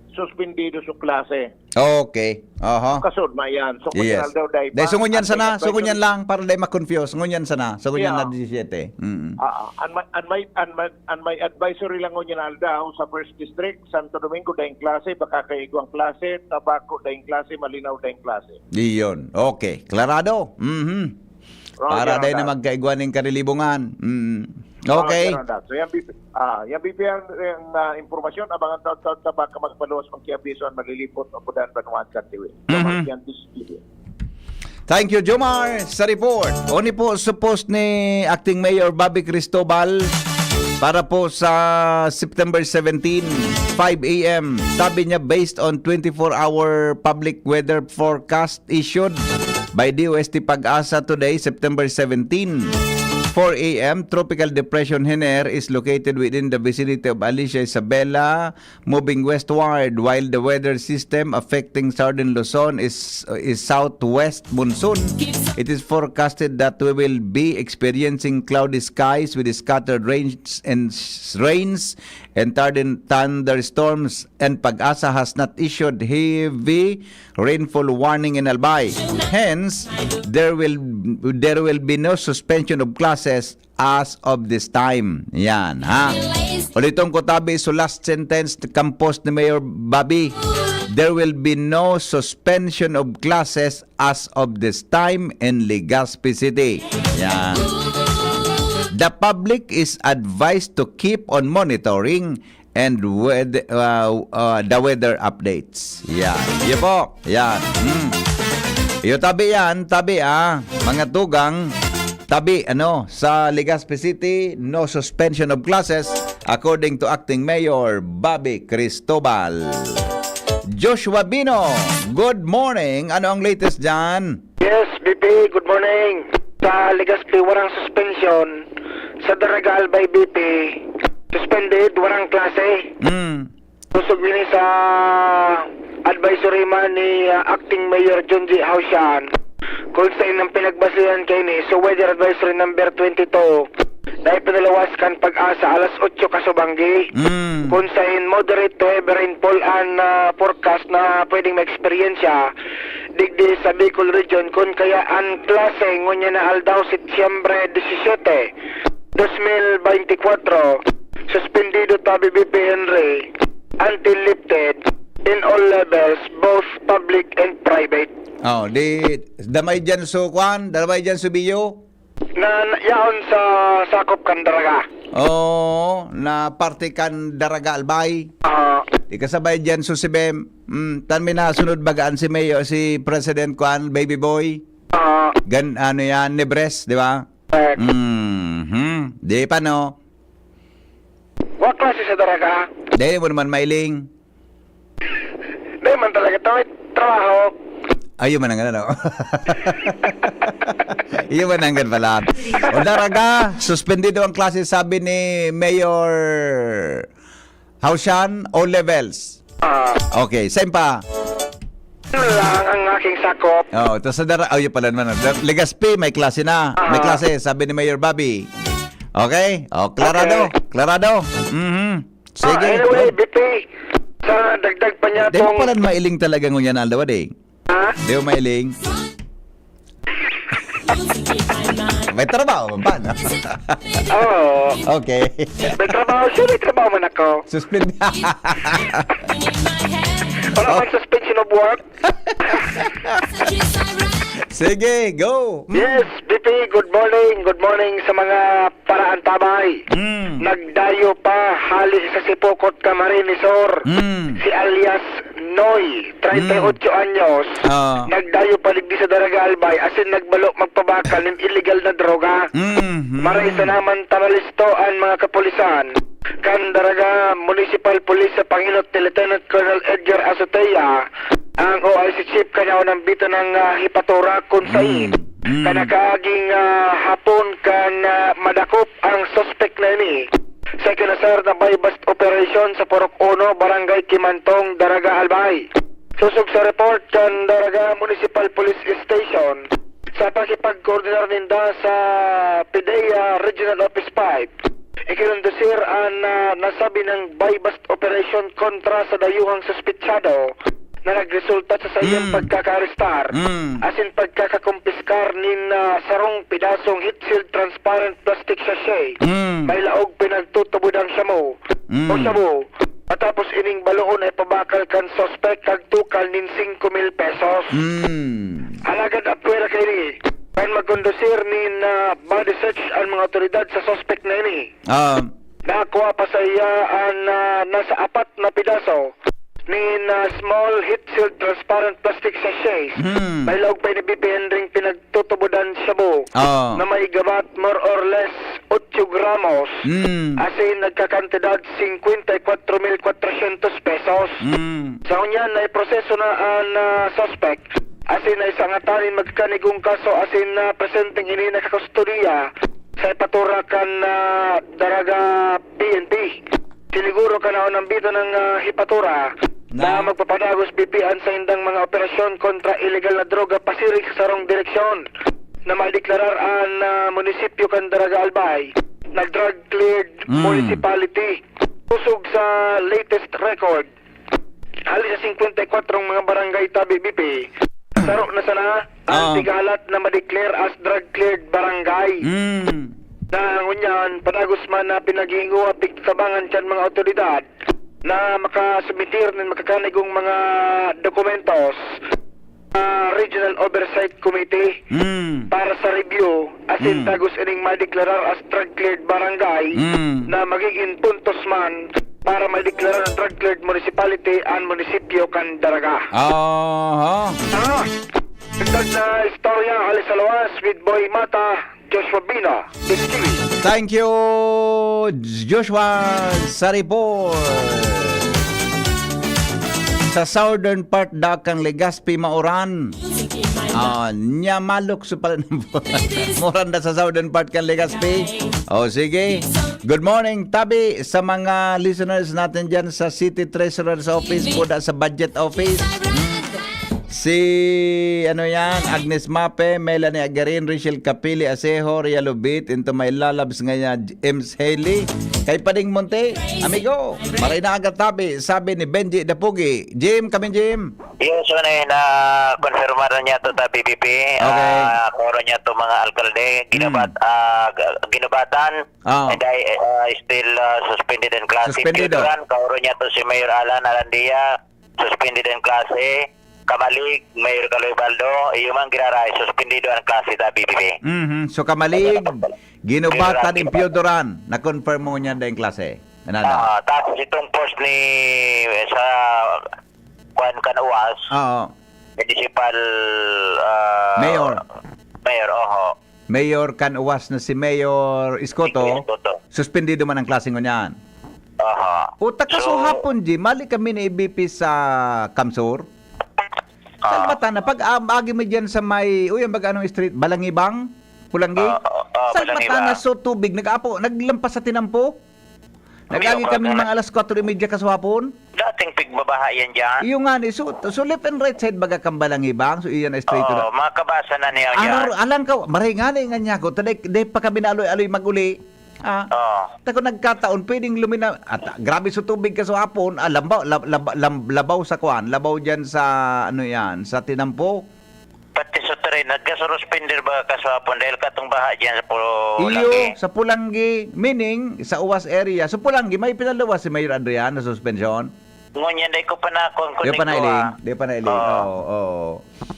suspendido su klase. Okay. Aha. Kasulma yan. So, ngunyan Yes. aldaw, dai Dai, pa. so ngunyan Antay sana, na so ngunyan advisory. lang, para dai ma-confuse. Ngunyan sana, so ngunyan Yeah. na disisyete. Mm. Ah, an may, an may, an may, an may advisory lang ngunyan aldaw sa First District, Santo Domingo, daing klase, Bacacay igwang klase, Tabaco, daing klase, Malinao, daing klase. Iyon. Okay. Klarado. Mhm. Roger Para on dai na that. magkaigwa ning karilibungan. Mm. Okay. Roger on that. So, yan, B P, ah, yan, B P ang, ang, ah, impormasyon. Abangan taon, taon, tabak ka magpaluwas, magkiabiso ang malilipot o pudan banwaan kan Tiwi. So, Mhm. yan, this is T V. Thank you, Jomar, sa report. Oni po sa post ni Acting Mayor Bobby Cristobal para po sa September seventeen, five A M. Sabi niya, based on twenty-four hour public weather forecast issued by D O S T PAGASA today, September seventeen, four A M, Tropical Depression Hiner is located within the vicinity of Alicia Isabela, moving westward, while the weather system affecting southern Luzon is, is southwest monsoon. It is forecasted that we will be experiencing cloudy skies with scattered rains and s-, rains and thund-, thunderstorms, and PAGASA has not issued heavy rainfall warning in Albay. Hence, there will, there will be no suspension of classes as of this time. Yan, ha? Uliton ko tabi, so last sentence, kan post ni Mayor Bobby, "There will be no suspension of classes as of this time in Legazpi City." Yan. The public is advised to keep on monitoring and weather, uh, uh, the weather updates. Yan. Yan po. Yan. Hmm. Iyo, tabi yan. Tabi, ah. Mga tugang. Tabi, ano, sa Legazpi City, no suspension of classes, according to Acting Mayor Bobby Cristobal. Joshua Bino, good morning. Ano ang latest dyan? Yes, B P, good morning. Sa Legazpi, warang suspension. Sa Daraga Albay, B P, suspended, warang klase. Mm. Kusog ini sa advisory man ni ah, Acting Mayor Junji Haushan. Kung sa inang pinagbasihan kaini, so weather advisory number twenty-two na ipinalawas kan Pag-asa alas otso kasubanggi. Mm. Kung sa in moderate to heavy rainfall an ah, forecast na pwedeng maeksperiensya digdi sa Bicol Region, kun kaya an klase ngunyan na aldaw, Setyembre disisiete, dos mil beintikwatro, suspendido tabi B P Henry until lifted in all levels, both public and private. Oh, di damay dyan so kwan, damay dyan so biyo. Na, na yaon sa sakop kan Daraga. Oo, na parte kan Daraga Albay. Ah, Di kasabay dyan so si Bem. Mm, tan may nasunod bagaan si Mayor, si President kwan, Baby Boy. ah, Gan, ano yan, Nebres, di ba? eh, Mhm. Di pa, no? wa klase sa Daraga. Dahil mo naman mailing. Di man talaga to, may trabaho. Ayun man ang ano. Iyo man ang pala. O Daraga, suspendido ang klase, sabi ni Mayor Haushan, all levels. Ah, Okay, saan pa? yun lang ang aking sakop. Oh, ito sa Dara, oh, yun pala naman. Dar- Legazpi, may klase na. May Ah. klase, sabi ni Mayor Bobby. Okay? Oh, klarado. Okay. Klarado. Mhm. Sige. Ah, anyway, Good. B P, sa dagdag pa niya Di mo tong... pala mailing talaga ngunyan, Aldaw, di? Ha? Di mo mailing? May trabaho man pa, no? Oo. Okay. May trabaho siya, may trabaho man ako. Suspend. Wala kang suspension of work. Sige, go. Mm. Yes, B P, good morning. Good morning sa mga paraantabay. Mm. Nagdayo pa hali sa Sipocot, Camarines Sur. Mm. Si alias Noy, treinta y ocho anyos. Ah. Nagdayo pa digdi sa Daraga Albay, asin nagbalo magpabakal nin illegal na droga. Mm. Maray sa naman tamalisto an mga kapulisan kan Daraga Municipal Police sa panghilot ni Lieutenant Colonel Edgar Azotea, ang O I C chief kan naunang bito ng ah, Hipatura, kun sain Mm. Mm. kanakaging ah, hapon kan ah, madakop ang suspek na ini sa kinasar na buy-bust operation sa Purok Uno, Barangay Kimantong, Daraga Albay. Sosog sa report kan Daraga Municipal Police Station, sa pakipagkoordinar ninda sa PDEA Regional Office five, ikinondusir an ah, nasabi ng buy-bust operation kontra sa dayuhang suspetsado na nagresulta sa saiyang Mm. pagkakaarestar Mm. asin pagkakakumpiskar nin ah, sarong pidasong heat-sealed transparent plastic sachet. Mm. May laog pinagtutubod ang shabu. Mm. O shabu. Matapos ining baloon ay pabakal kan suspek kag tukal nin singko mil pesos. Mm. Alagad apwera kaini, kan magkondusir nin ah, body search an mga otoridad sa suspek na ini, Ah. nakuha pa sa iya an ah, nasa apat na pidaso nin ah, small heat-sealed transparent plastic sachets. Hmm. May laog pa ini B P Henry pinagtutubodan shabu Ah. na may gabat more or less otso gramos. Mm. Asin nagkakantidad singkwenta y kwatro mil kwatrosyentos pesos. Mm. Sa ngunyan, naiproseso na an ah, suspek. Asin naisangatanin magkanigong kaso asin na presenteng ini nakakustodiya sa Hipatura kan ah, Daraga P N P. Siniguro kan naunang bito ng ah, Hipatura na Na? magpapadagos B P an saindang mga operasyon kontra illegal na droga pasiring sa sarong direksyon na maideklarar an ah, munisipyo kan Daraga Albay na drug-cleared Mm. municipality. Kusog sa latest record, hali sa singkwenta y kwatro mga barangay tabi B P, saro na sana ang Ah. Tigalat na ma-declare as drug-cleared barangay. Mm. Na ngunyan, padagos man na pinaghihinguha pigtatabangan kan mga otoridad na makasubmitir nin makakanigong mga dokumentos ah, Regional Oversight Committee Mm. para sa review asin Mm. dagos ining madeklarar as drug cleared barangay Mm. na magiging puntos man para madeklarar na drug cleared municipality an munisipyo kan Daraga. Aha. Ah, dagdag na istorya, hali sa luwas with Boy Mata, Joshua Bina, Big T V. Thank you, Joshua Saripor. Sa southern part da kan Legazpi, mauran. Ah, nya malukso pala ng Mauran da sa southern part kan Legazpi. O, sige. Good morning, tabi sa mga listeners natin dyan sa City Treasurer's Office, po da sa Budget Office. Si, ano yan, Agnes Mape, Melanie Agarin, Rachel Capili, Asejo, Ria Lubit, into my lalabs nga niya, Ems Haley. Kay Pading Monte, amigo, maray na aga tabi, sabi ni Benji Dapugi. Jim, kami Jim. Yes, so na, na-confirmar na niya to ta P P P. Okay. Ah, koro niya to mga alkalde. Ginabat, Mm. ah, g- ginubatan. Ah. And I, ah, still, ah, suspended in class. Suspendido. Pioduran, koro niya to si Mayor Alan Arandia. Suspended in klase. Kamalig, Mayor Kaloy Baldo, iyo man giraray, suspendido ang klase ta P P P. Mhm. So, Kamalig, ginubatan in Pioduran, na-confirm mo niya dahil klase. Ano, ano? Ah, tapos itong post ni, sa, kwan kan uwas, Oo. Municipal, ah, Mayor. Mayor, oho. Mayor kan uwas na si Mayor Escoto, Escoto. Suspendido man ang klase ngunyan. Aha. O, ta So, kasuhapon, G, mali kami ni B P sa Kamsur. Ah. Salbata na, pag, ah, agi mo dyan sa may, uy, ang baga anong street? Balangibang? Pulanggi? Ah, ah, ah, Salbata Balangibang. Na, so tubig, nag-apo, naglampas sa tinampo. Nag-agi Umiyak kami ka mga na. Alas kwatro y media kasuhapon. Dating pigbabaha yan dyan. Iyo nga ni, so, so left and right side baga kang Balangibang, so iyan ay straight to Oo, the makabasa na niya yan. Arar, alang ka, maray nga ni nga niya ko, taday, day pa kami na aloy-aloy mag-uli. Ah, Oo. Tako nagkataon, pwedeng lumina-, at, ah, grabe sa tubig kasuhapon, ah, lambaw, lab-, lab-, lam-, labaw sa kuan, labaw dyan sa, ano yan, sa tinampo. Pati sa tren, nagkasurospender ba kaswapon dahil katong baha dyan sa Pulanggi? Iyo, sa Pulanggi, meaning, sa uwas area. Sa Pulanggi, may pinaluwas si Mayor Adrian na suspensyon? Ngunyan, dahil ko pa na, kung Di pa kuning nailing, ko, ah. Di pa nailing. Oo. Oo, oo.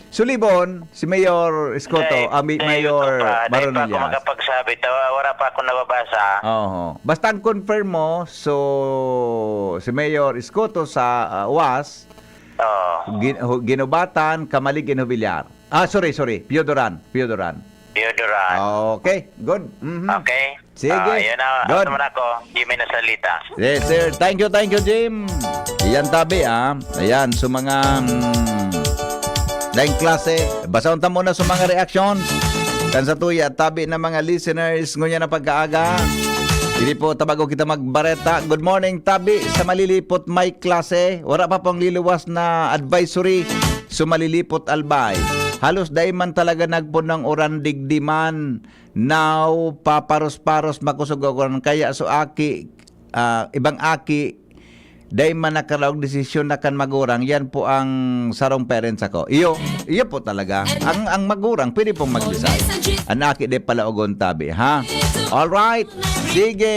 Sulibon, si Mayor Escoto, Dahil, ah, Mi-, dahil Mayor ito pa, dahil pa ako Baronillas. Makapagsabi, tawa, wala pa ako nababasa. Oo. Basta ang confirm mo, so, si Mayor Escoto sa, ah, uwas, Oo. Gin-, hu-, Ginubatan, Kamalig, Inobilyar. Ah, sorry, sorry. Pioduran. Pioduran. Pioduran. Okay, good. Mhm. Okay. Sige. Ah, yun na. Good. Ano man ako? Jimmy na salita. Yes, sir. Thank you, thank you, Jim. Iyan tabi, ah. Ayan, so mga, mm, daing klase. Basahon ta muna sa mga reaksyon. Kan sa tuya, tabi na mga listeners, ngunyan na pagkaaga. Hindi po, tabago kita magbareta. Good morning, tabi sa malilipot may klase. Wala pa pong liluwas na advisory. So, malilipot albay. Halos dai man talaga nagpunang uran digdi man. Now, paparos-paros makosog ako ran kaya so aki, ah, ibang aki, dai man nakaraog desisyon na kan magurang, yan po ang sarong parents ako. Iyo, iyo po talaga. Ang, ang magurang, pwede pong mag-decide. An aki, dai palaogon tabi, ha? All right. Sige.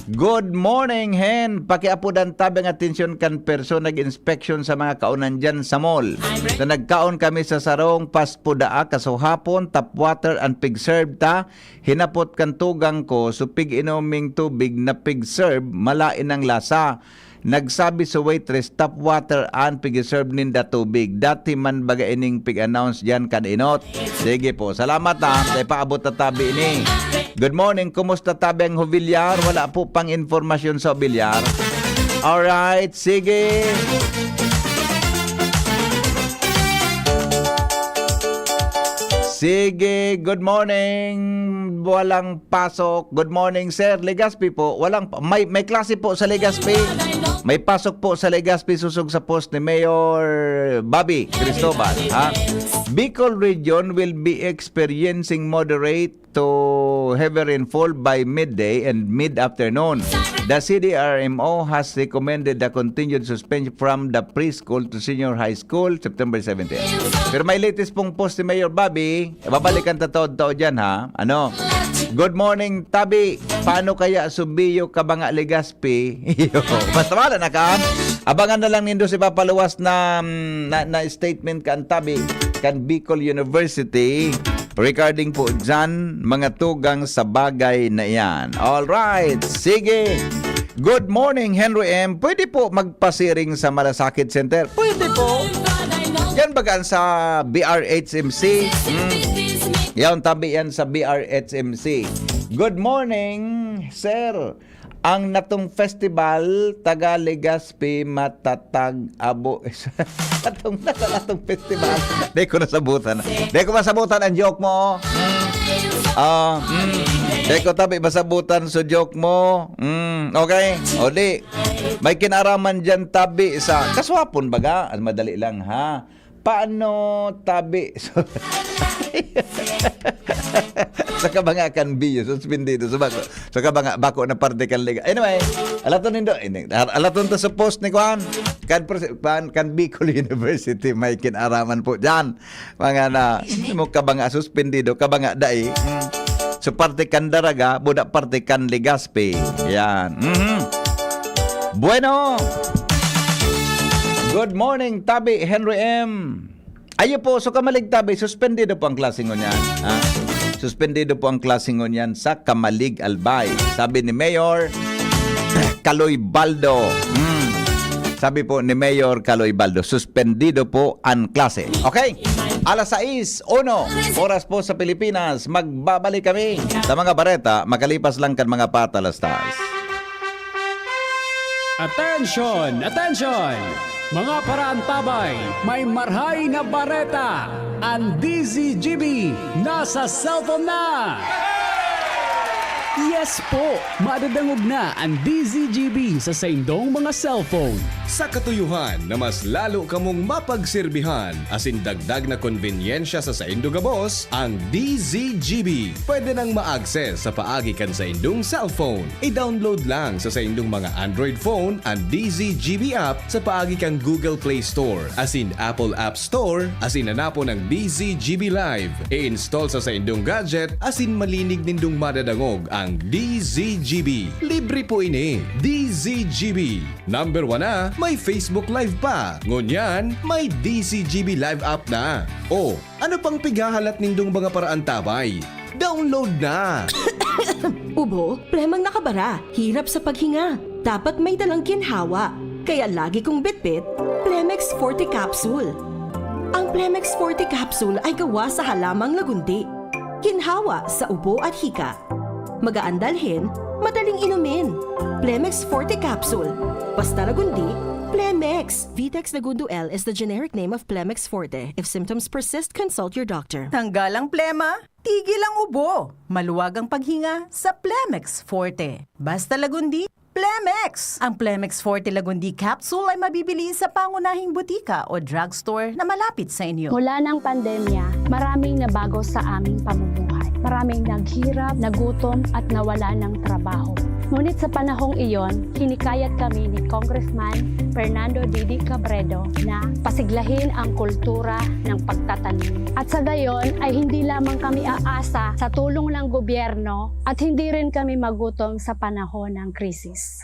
Good morning, Hen. Pakiapodan tabi ang atensyon kan persona nag-inspection sa mga kaonan dyan sa mall. Na nagkaon kami sa sarong fast food daa, kasuhapon, tap water, and pig-serve ta. Hinapot kan tugang ko, so pig-inoming tubig na pig-serve, malain ang lasa. Nagsabi sa waitress, "Tap water an pig-serve ninda tubig." Dati man baga ining pig-announce diyan kan inot. Sige po, salamat ha. Sa ipaabot na tabi ini. Good morning, kumusta tabi ang Hubilyar? Wala po pang informasyon sa Hubilyar. Alright, sige. Sige, good morning. Walang pasok. Good morning, sir. Legazpi po. Walang pa-, may, may klase po sa Legazpi. May pasok po sa Legazpi, susog sa post ni Mayor Bobby Cristobal, ha? Bicol region will be experiencing moderate to heavy rainfall by midday and mid-afternoon. The C D R M O has recommended the continued suspension from the preschool to senior high school, September seventeen. Pero may latest pong post ni Mayor Bobby, babalikan ta taod-taod yan, ha? Ano? Good morning, Tabi. Paano kaya subiyo ka ba nga Legazpi? Iyo. Basta wala na ka. Abangan na lang nindo si papaluwas na, mm, na, na statement kan Tabi, kan Bicol University, regarding po dyan, mga tugang sa bagay na iyan. All right. Sige. Good morning, Henry M. Pwede po magpasiring sa Malasakit Center? Pwede po. Yan baga sa B R H M C. Hmm. Yan, Tabi, yan sa B R H M C. Good morning, sir. Ang natong festival, taga Legazpi, matatag abo. Atong, atong festival. Di ko nasabutan. Di ko masabutan ang joke mo. Ah, mm. Di ko, Tabi, masabutan sa joke mo. Mm, okay. O di, may kinaraman dyan, Tabi, sa kaswapon baga. Ah, madali lang, ha? Paano, Tabi? Sa kabanga kan biyo, suspendido. Sa bako, sa kabanga, bako na parte kan liga. Anyway, alaton nindo, ini, alaton ta sa post ni Kwan. Kan, pres-, kan, kan Bicol University, may kinaraman po dyan. Mga na, mo kabanga, suspendido, kabanga, dai. Mm. So, parte kan Daraga, buda parte kan Legazpi. Yan. Mhm. Bueno. Good morning, Tabi Henry M. Ayo po, so kamalig, Tabi, suspendido po ang klase ngunyan. Ha? Suspendido po ang klase ngunyan sa Kamalig, Albay. Sabi ni Mayor Kaloy Baldo. Hmm. Sabi po ni Mayor Kaloy Baldo, suspendido po ang klase. Okay? Alas sais, uno, oras po sa Pilipinas. Magbabalik kami sa mga bareta makalipas lang kan mga patalastas. Attention! Attention! Mga paraantabay, may marhay na bareta! Ang D Z G B nasa cellphone na! Yes po! Madadangog na ang D Z G B sa saindong mga cellphone. Sa katuyuhan na mas lalo kamong mapagserbihan, asin dagdag na konbenyensya sa saindo gabos, ang D Z G B pwede nang ma-access sa paagi kan saindong cellphone. I-download lang sa saindong mga Android phone ang D Z G B app sa paagi kan Google Play Store asin Apple App Store, asin hanapon ang D Z G B Live. I-install sa saindong gadget asin malinig nindong madadangog ang D Z G B. Libre po ini. D Z G B. Number one na, may Facebook Live pa. Ngunyan, may D Z G B Live app na. O, ano pang pighahalat nindong mga paraantabay? Download na! Ubo, plemang nakabara, hirap sa paghinga. Dapat may dalang ginhawa. Kaya lagi kong bitbit, Plemex Forte Capsule. Ang Plemex Forte Capsule ay gawa sa halamang lagundi. Ginhawa sa ubo at hika. Magaan dalhin, madaling inumin. Plemex Forte Capsule. Basta Lagundi, Plemex. Vitex Lagundo L is the generic name of Plemex Forte. If symptoms persist, consult your doctor. Tanggal ang plema, tigil ang ubo. Maluwag ang paghinga sa Plemex Forte. Basta Lagundi, Plemex! Ang Plemex Forte Lagundi Capsule ay mabibili sa pangunahing butika o drugstore na malapit sa inyo. Mula ng pandemya, maraming nabago sa aming pamumuhay. Maraming naghirap, nagutom, at nawala ng trabaho. Ngunit sa panahong iyon, hinikayat kami ni Congressman Fernando Didi Cabredo na pasiglahin ang kultura ng pagtatanim. At sa gayon ay hindi lamang kami aasa sa tulong ng gobyerno at hindi rin kami magutom sa panahon ng krisis.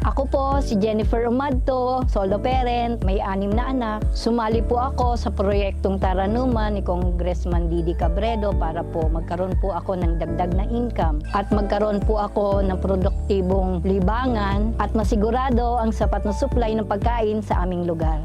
Ako po si Jennifer Umadto, solo parent, may anim na anak. Sumali po ako sa proyektong Taranuman ni Congressman Didi Cabredo para po magkaroon po ako ng dagdag na income at magkaroon po ako ng produktibong libangan at masigurado ang sapat na supply ng pagkain sa aming lugar.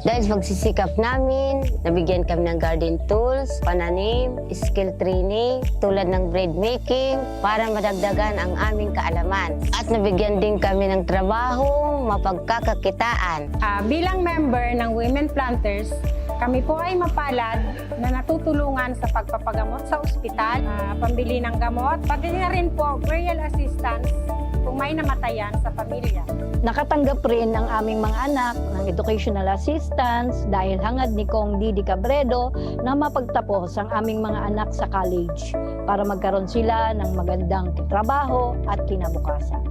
Dahil sa pagsisikap namin, nabigyan kami ng garden tools, pananim, skill training, tulad ng bread making, para madagdagan ang aming kaalaman. At nabigyan din kami ng trabaho, mapagkakakitaan. Ah, bilang member ng Women Planters, kami po ay mapalad na natutulungan sa pagpapagamot sa ospital, ah, pambili ng gamot, pati na rin po burial assistance kung may namatayan sa pamilya. Nakatanggap rin ang aming mga anak ng educational assistance dahil hangad ni Cong Didi Cabredo na mapagtapos ang aming mga anak sa college para magkaroon sila ng magandang trabaho at kinabukasan.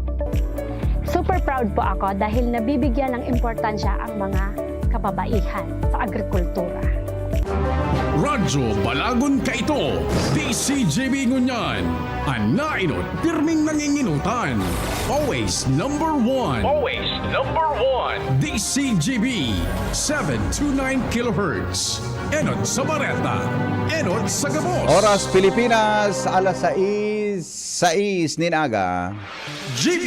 Super proud po ako dahil nabibigyan ng importansya ang mga kababaihan sa agrikultura. Radyo Balagon kaito, D C G B ngunyan. An nainot, pirming nanginginotan. Always number one. Always number one. D C G B, seven two nine kilohertz. Enot sa bareta, enot sa gabos. Oras Pilipinas, alas sais, sais nin aga. G B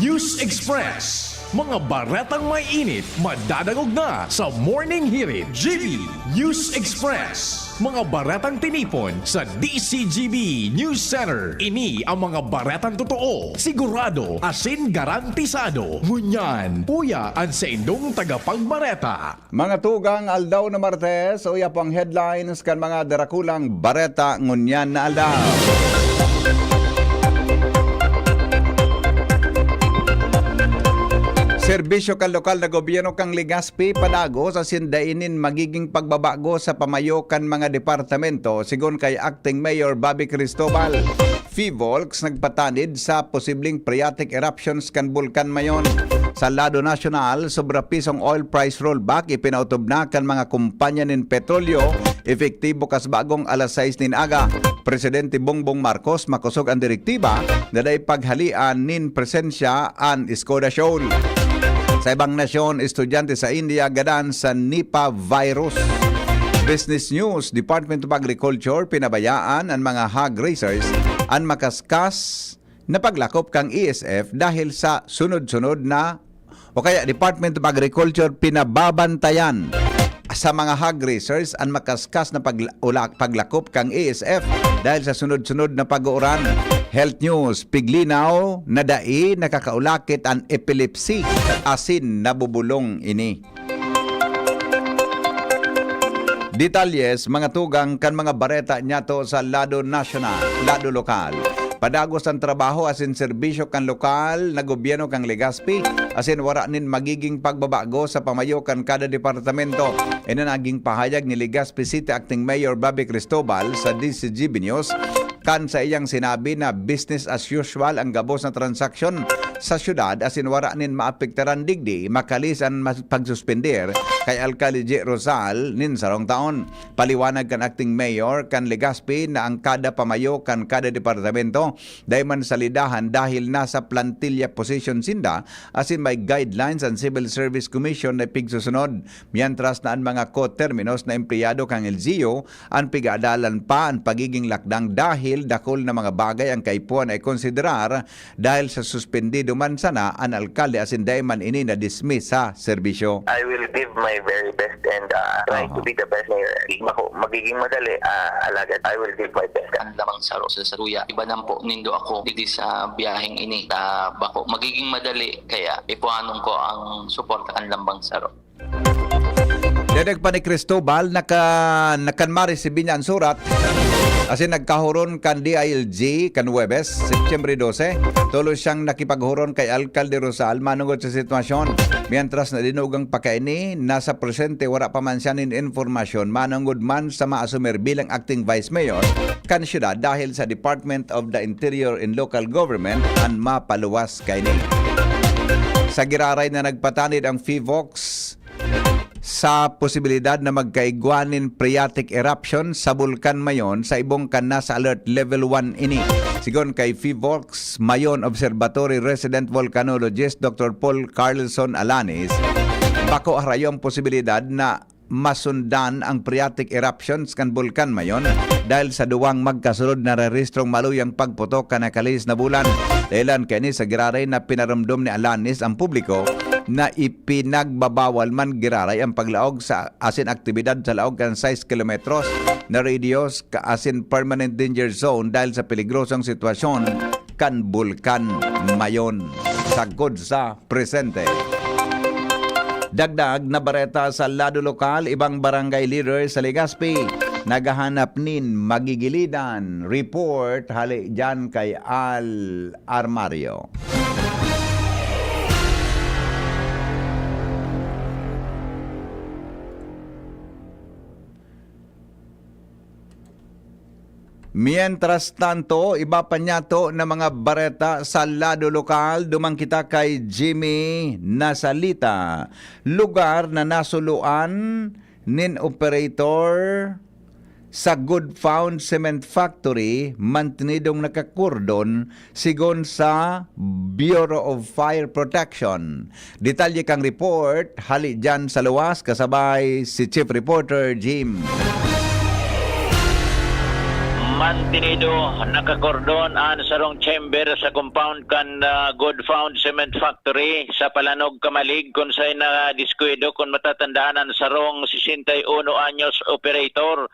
News Express. Mga baretang may init, madadangog na sa Morning Hirit. G B News Express. Mga baretang tinipon sa D C G B News Center. Ini ang mga baretang totoo, sigurado, asin garantisado. Ngunyan, uya an saindong tagapagbareta. Mga tugang, aldaw na Martes, uya po ang headlines kan mga darakulang bareta ngunyan na aldaw. Serbisyo kan lokal na gobyerno kan Legazpi padagos asin dai nin magiging pagbabago sa pamayo kan mga departamento, sigon kay Acting Mayor Bobby Cristobal. Fivolcs nagpatanid sa posibleng phreatic eruptions kan Bulkan Mayon. Sa lado nasyonal, sobra pisong oil price rollback ipinautob na kan mga kompanya nin petrolyo, epektibo kas bagong alas sais nin aga. Presidente Bongbong Marcos makosog an direktiba na dai paghalean nin presensya an Skoda Shoal. Sa ibang nasyon, estudyante sa India gadan sa Nipah virus. Business News, Department of Agriculture pinabayaan an mga hog raisers an makaskas na paglakop kan E S F dahil sa sunod-sunod na o kaya Department of Agriculture pinababantayan sa mga hog raisers an makaskas na pagla-, ula-, paglakop kan E S F dahil sa sunod-sunod na pag-uuran. Health News, piglinaw na dai nakakaulakit an epilepsy asin nabubulong ini. Detalyes, mga tugang kan mga bareta niyato sa lado nasyonal, lado lokal. Padagos an trabaho asin serbisyo kan lokal na gobyerno kan Legazpi, asin wara nin magiging pagbabago sa pamayo kan kada departamento. Ini naging pahayag ni Legazpi City Acting Mayor Bobby Cristobal sa D C G B News kan saiyang sinabi na business as usual ang gabos na transaksyon sa syudad asin wara nin maapektaran digdi makali sa mas-, pagsuspender kay Alkalde Jay Rosal nin sarong taon. Paliwanag kan acting mayor kan Legazpi na ang kada pamayo kan kada departamento dai man salidahan dahil nasa plantilla position sinda asin may guidelines an Civil Service Commission na pigsusunod, mientras na an mga koterminos na empleyado kan L G U an pig-aadalan pa an pagiging lakdang dahil dakul na mga bagay ang kaipuhan na ikonsiderar dahil sa suspendido man sana an alkalde asin dai man ini na-dismiss sa serbisyo. I will give my very best and, uh, try Aha. to be the best mayor. Di ako magiging madali, ah, alagad I will give my best. Ang lamang saro sa saruya. Iba nang po nindo ako digdi sa biyaheng ini. Ah, bako magiging madali, kaya ipuhanon ko ang suporta kan lambang saro. Dagdag pa ni Cristobal, naka-, nakan maresibi niya an surat asin nagkahuron kan D I L G kan Huwebes, Setyembre dose. Tolos siyang nakipaghuron kay Alkalde Rosal manongod sa sitwasyon. Mientras na dinugang pakaini, nasa presente wara pa man siya nin impormasyon manongod man sa maasumir bilang acting vice mayor kan syudad dahil sa Department of the Interior and Local Government an mapaluwas kaini. Sa giraray na nagpatanid ang Fivox, sa posibilidad na magkaigwa nin phreatic eruption sa Bulkan Mayon sa ibong kan nasa alert level one ini. Sigon kay Fivox Mayon Observatory resident volcanologist Doctor Paul Carlson Alanis, bako harayo ang posibilidad na masundan ang phreatic eruptions kan Bulkan Mayon dahil sa duwang magkasunod na narehistrong maluyang pagputok kan nakalihis na bulan. Dahilan kaini sa giraray na pinaromdom ni Alanis ang publiko na ipinagbabawal man giraray ang paglaog sa asin aktibidad sa laog kan sais kilometros na radius ka asin permanent danger zone dahil sa peligrosong sitwasyon kan Bulkan Mayon. Sagkod sa presente. Dagdag na bareta sa lado lokal, ibang barangay leader sa Legazpi naghahanap nin magigilidan. Report hali diyan kay Al Armario. Mientras tanto, iba pa niyato na mga bareta sa lado lokal, duman kita kay Jimmy Nasalita, lugar na nasuluan nin operator sa Good Found Cement Factory mantinidong nakakordon, sigon sa Bureau of Fire Protection. Detalye kan report, hali diyan sa luwas, kasabay si Chief Reporter Jim. Mantinido, nakakordon an sarong chamber sa compound kan, ah, Good Found Cement Factory sa Palanog, Camalig, kun saen nadiskuido, kun matatandaan, an sarong sesenta y uno anyos operator,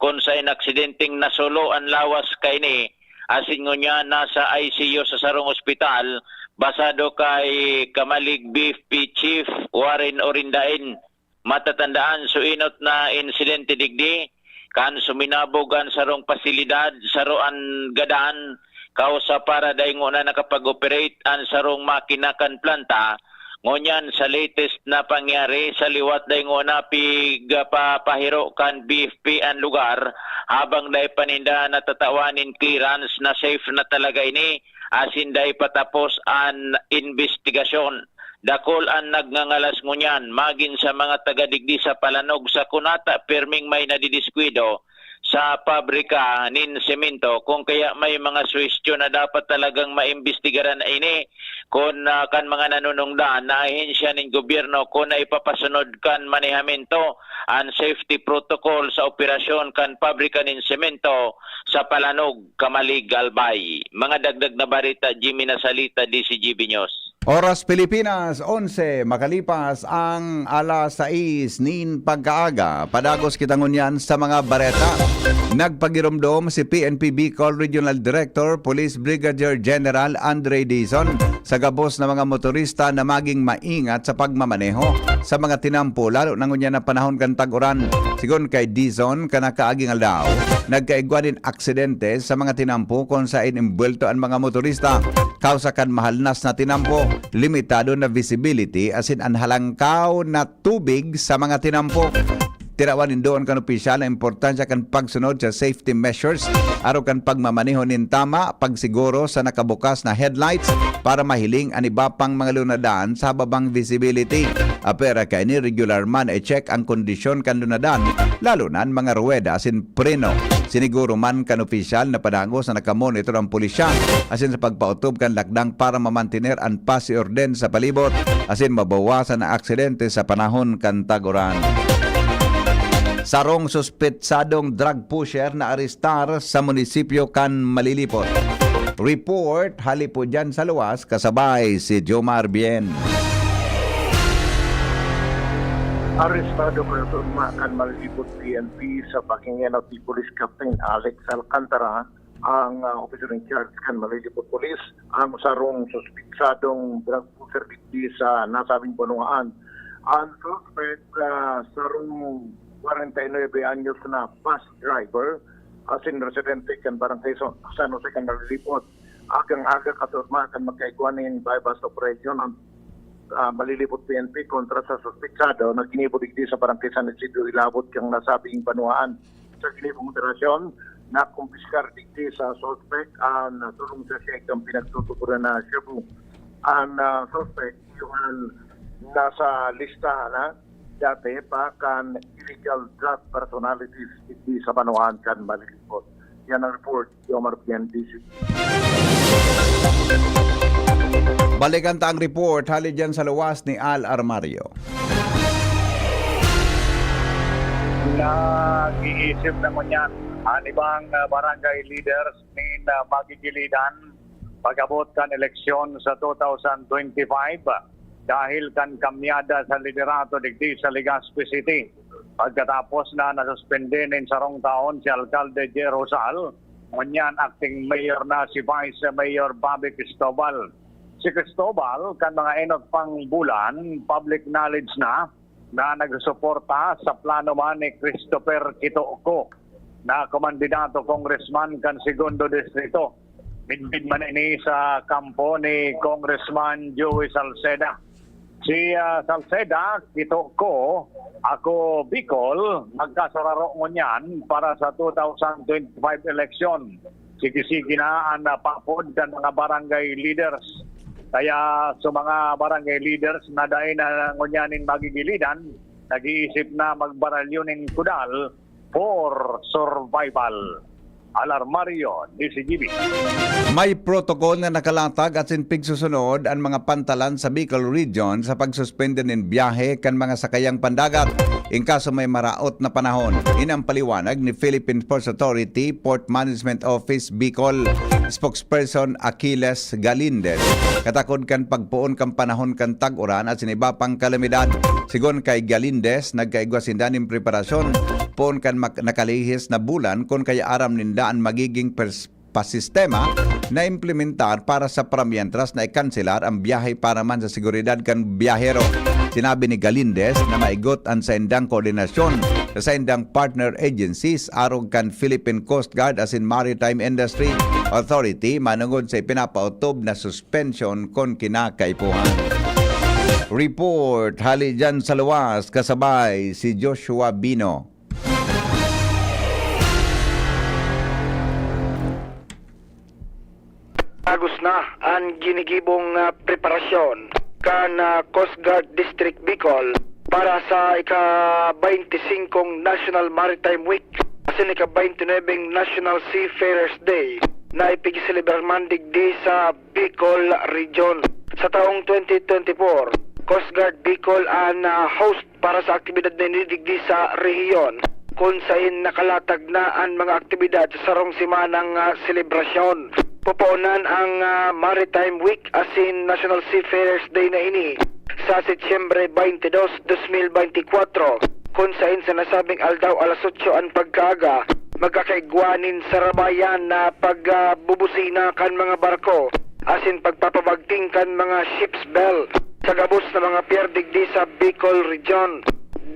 kun saen aksidenteng nasulo an lawas kaini, asin ngunyan nasa I C U sa sarong ospital, basado kay Camalig B F P Chief Warren Orindain. Matatandaan, suinot na insidente digdi, kan suminabog an sarong pasilidad, saro an gadan, kausa para dai ngona nakapag-operate an sarong makina kan planta. Ngunyan, sa latest na pangyari, sa liwat dai ngona pigpapahiro kan B F P an lugar, habang dai pa ninda natatawan nin clearance na safe na talaga ini, asin dai pa tapos an imbestigasyon. Dakul an nagngangalas ngunyan magin sa mga taga digdi sa Palanog, sa kunata pirming may nadidiskuido sa pabrika nin semento, kun kaya may mga suhestyon na dapat talagang maimbestigaran ini kun, ah, kan mga nanunungdan na ahensya nin gobyerno kun naipapasunod kan manehamiento an safety protocol sa operasyon kan pabrika nin semento sa Palanog, Camalig, Albay. Mga dagdag na bareta, Jimmy Nasalita, D C G B News. Oras Pilipinas, onse, makalipas ang alas sais nin pagkaaga. Padagos kita ngunyan sa mga bareta. Nagpagiromdom si P N P Bicol Regional Director Police Brigadier General Andre Dizon sa gabos na mga motorista na maging maingat sa pagmamaneho sa mga tinampo, lalo na ngunyan na panahon kan tag-uran. Sigon kay Dizon, kan nakaaging aldaw, nagkaigwa nin aksidente sa mga tinampo kun saen imbwelto an mga motorista. Kausa kan mahalnas na tinampo, limitado na visibility asin an halangkaw na tubig sa mga tinampo. Tinawan nin duon kan opisyal na importansya kan pagsunod sa safety measures, arog kan pagmamaneho nin tama, pagsiguro sa nakabukas na headlights para mahiling an iba pang mga lunadan sa hababang visibility. Apwera kaini, regular man i-check ang kondisyon kan lunadan, lalo na an mga ruweda asin preno. Siniguro man kan opisyal na padagos na nakamonitor an pulisya asin sa pagpaotob kan lakdang para mamantener an pas y orden sa palibot asin mabawasan an aksidente sa panahon kan tag-uran. Sarong suspetsadong drug pusher naarestar sa munisipyo kan Malilipot. Report, hali po dyan sa luwas, kasabay si Jomar Bien. Arestado kan Surma kan Malilipot P N P sa pakingenot ni Police Captain Alex Alcantara, ang, ah, officer in charge kan Malilipot Police, ang sarong suspitsadong drug pusher digdi sa nasabing banwaan. Ang suspect, ah, sarong kwarenta y nuebe anyos na bus driver, asin residente kan Barangay Sa-, San Jose kan Malilipot. Agang-aga kasurma kan magkaigwa nin buy-bust operation ang, ah, Malilipot P N P kontra sa suspitsado na ginibo digdi sa Barangay San Isidro Ilabot kan nasabing banwaan. Sa ginibong operasyon, nakumpiskar digdi sa suspek ang sarong sachet kan pinagtutukuran na shabu. Ang, ah, suspek, iyo an nasa listahan na dati pa kan illegal drug personalities digdi sa banwaan kan Malilipot. Yan ang report, Jomar Pian, D C. Balikan ta ang report hali dyan sa luwas ni Al Armario. Nag-iisip na ngunyan an ibang, ah, barangay leaders nin, ah, magigilidan pag-abot kan eleksyon sa two thousand twenty-five dahil kan kamyada sa liderato digdi sa Legazpi City. Pagkatapos na nasuspende nin sarong taon si Alkalde Jer Rosal, ngunyan acting mayor na si Vice Mayor Bobby Cristobal. Si Cristobal, kan mga enot pang bulan, public knowledge na na nagsusuporta sa plano man ni Christopher Kitoco na kumandidato congressman kan Segundo Distrito. Midbid man ini sa kampo ni Congressman Joey Salceda. Si, ah, Salceda, Kitoco, ako Bicol, magkasuraro ngunyan para sa two thousand twenty-five election. Sige-sige na an, ah, paapod kan mga barangay leaders. Kaya sa mga barangay leaders na dai na ngunyan nin magigilidan, nag-iisip na magbaralyo nin kudal for survival. Alarmario, D C G B. May protocol na nakalatag asin pigsusunod an mga pantalan sa Bicol Region sa pagsuspende nin biyahe kan mga sakayang pandagat in kaso may maraot na panahon. Ini ang paliwanag ni Philippine Ports Authority Port Management Office Bicol spokesperson Achilles Galindez, katakod kan pagpoon kan panahon kan tag-uran asin iba pang kalamidad. Sigon kay Galindez, nagkaigwa sinda nin preparasyon poon kan mak-, nakalihis na bulan kun kaya aram ninda an magiging pers-, pasistema na implementar para sa paramientras na ikanselar ang biyahe para man sa seguridad kan biyahero. Sinabi ni Galindez na maigot an saindang koordinasyon sa saindang partner agencies arog kan Philippine Coast Guard asin Maritime Industry Authority manongod sa ipinapaotob na suspension kun kinakaipuhan. Report hali dyan sa luwas, kasabay si Joshua Bino. Agos na an ginigibong, ah, preparasyon kan, ah, Coast Guard District Bicol para sa ika-baynte singkong National Maritime Week asin ika-baynte nuebeng National Seafarers Day na ipigselebrar man digdi sa Bicol Region. Sa taong twenty twenty-four, Coast Guard Bicol an, ah, host para sa aktibidad na ini digdi sa rehiyon, kun saen nakalatag na an mga aktibidad sa sarong semanang, ah, selebrasyon. Pupuonan ang, ah, Maritime Week asin National Seafarers Day na ini sa Setyembre twenty-two, twenty twenty-four, kun saen sa nasabing aldaw alas otso an pagkaaga, magkakaigwa nin sarabayan na pag, ah, bubusina kan mga barko asin pagpapabagting kan mga ship's bell sa gabos na mga pier digdi sa Bicol Region.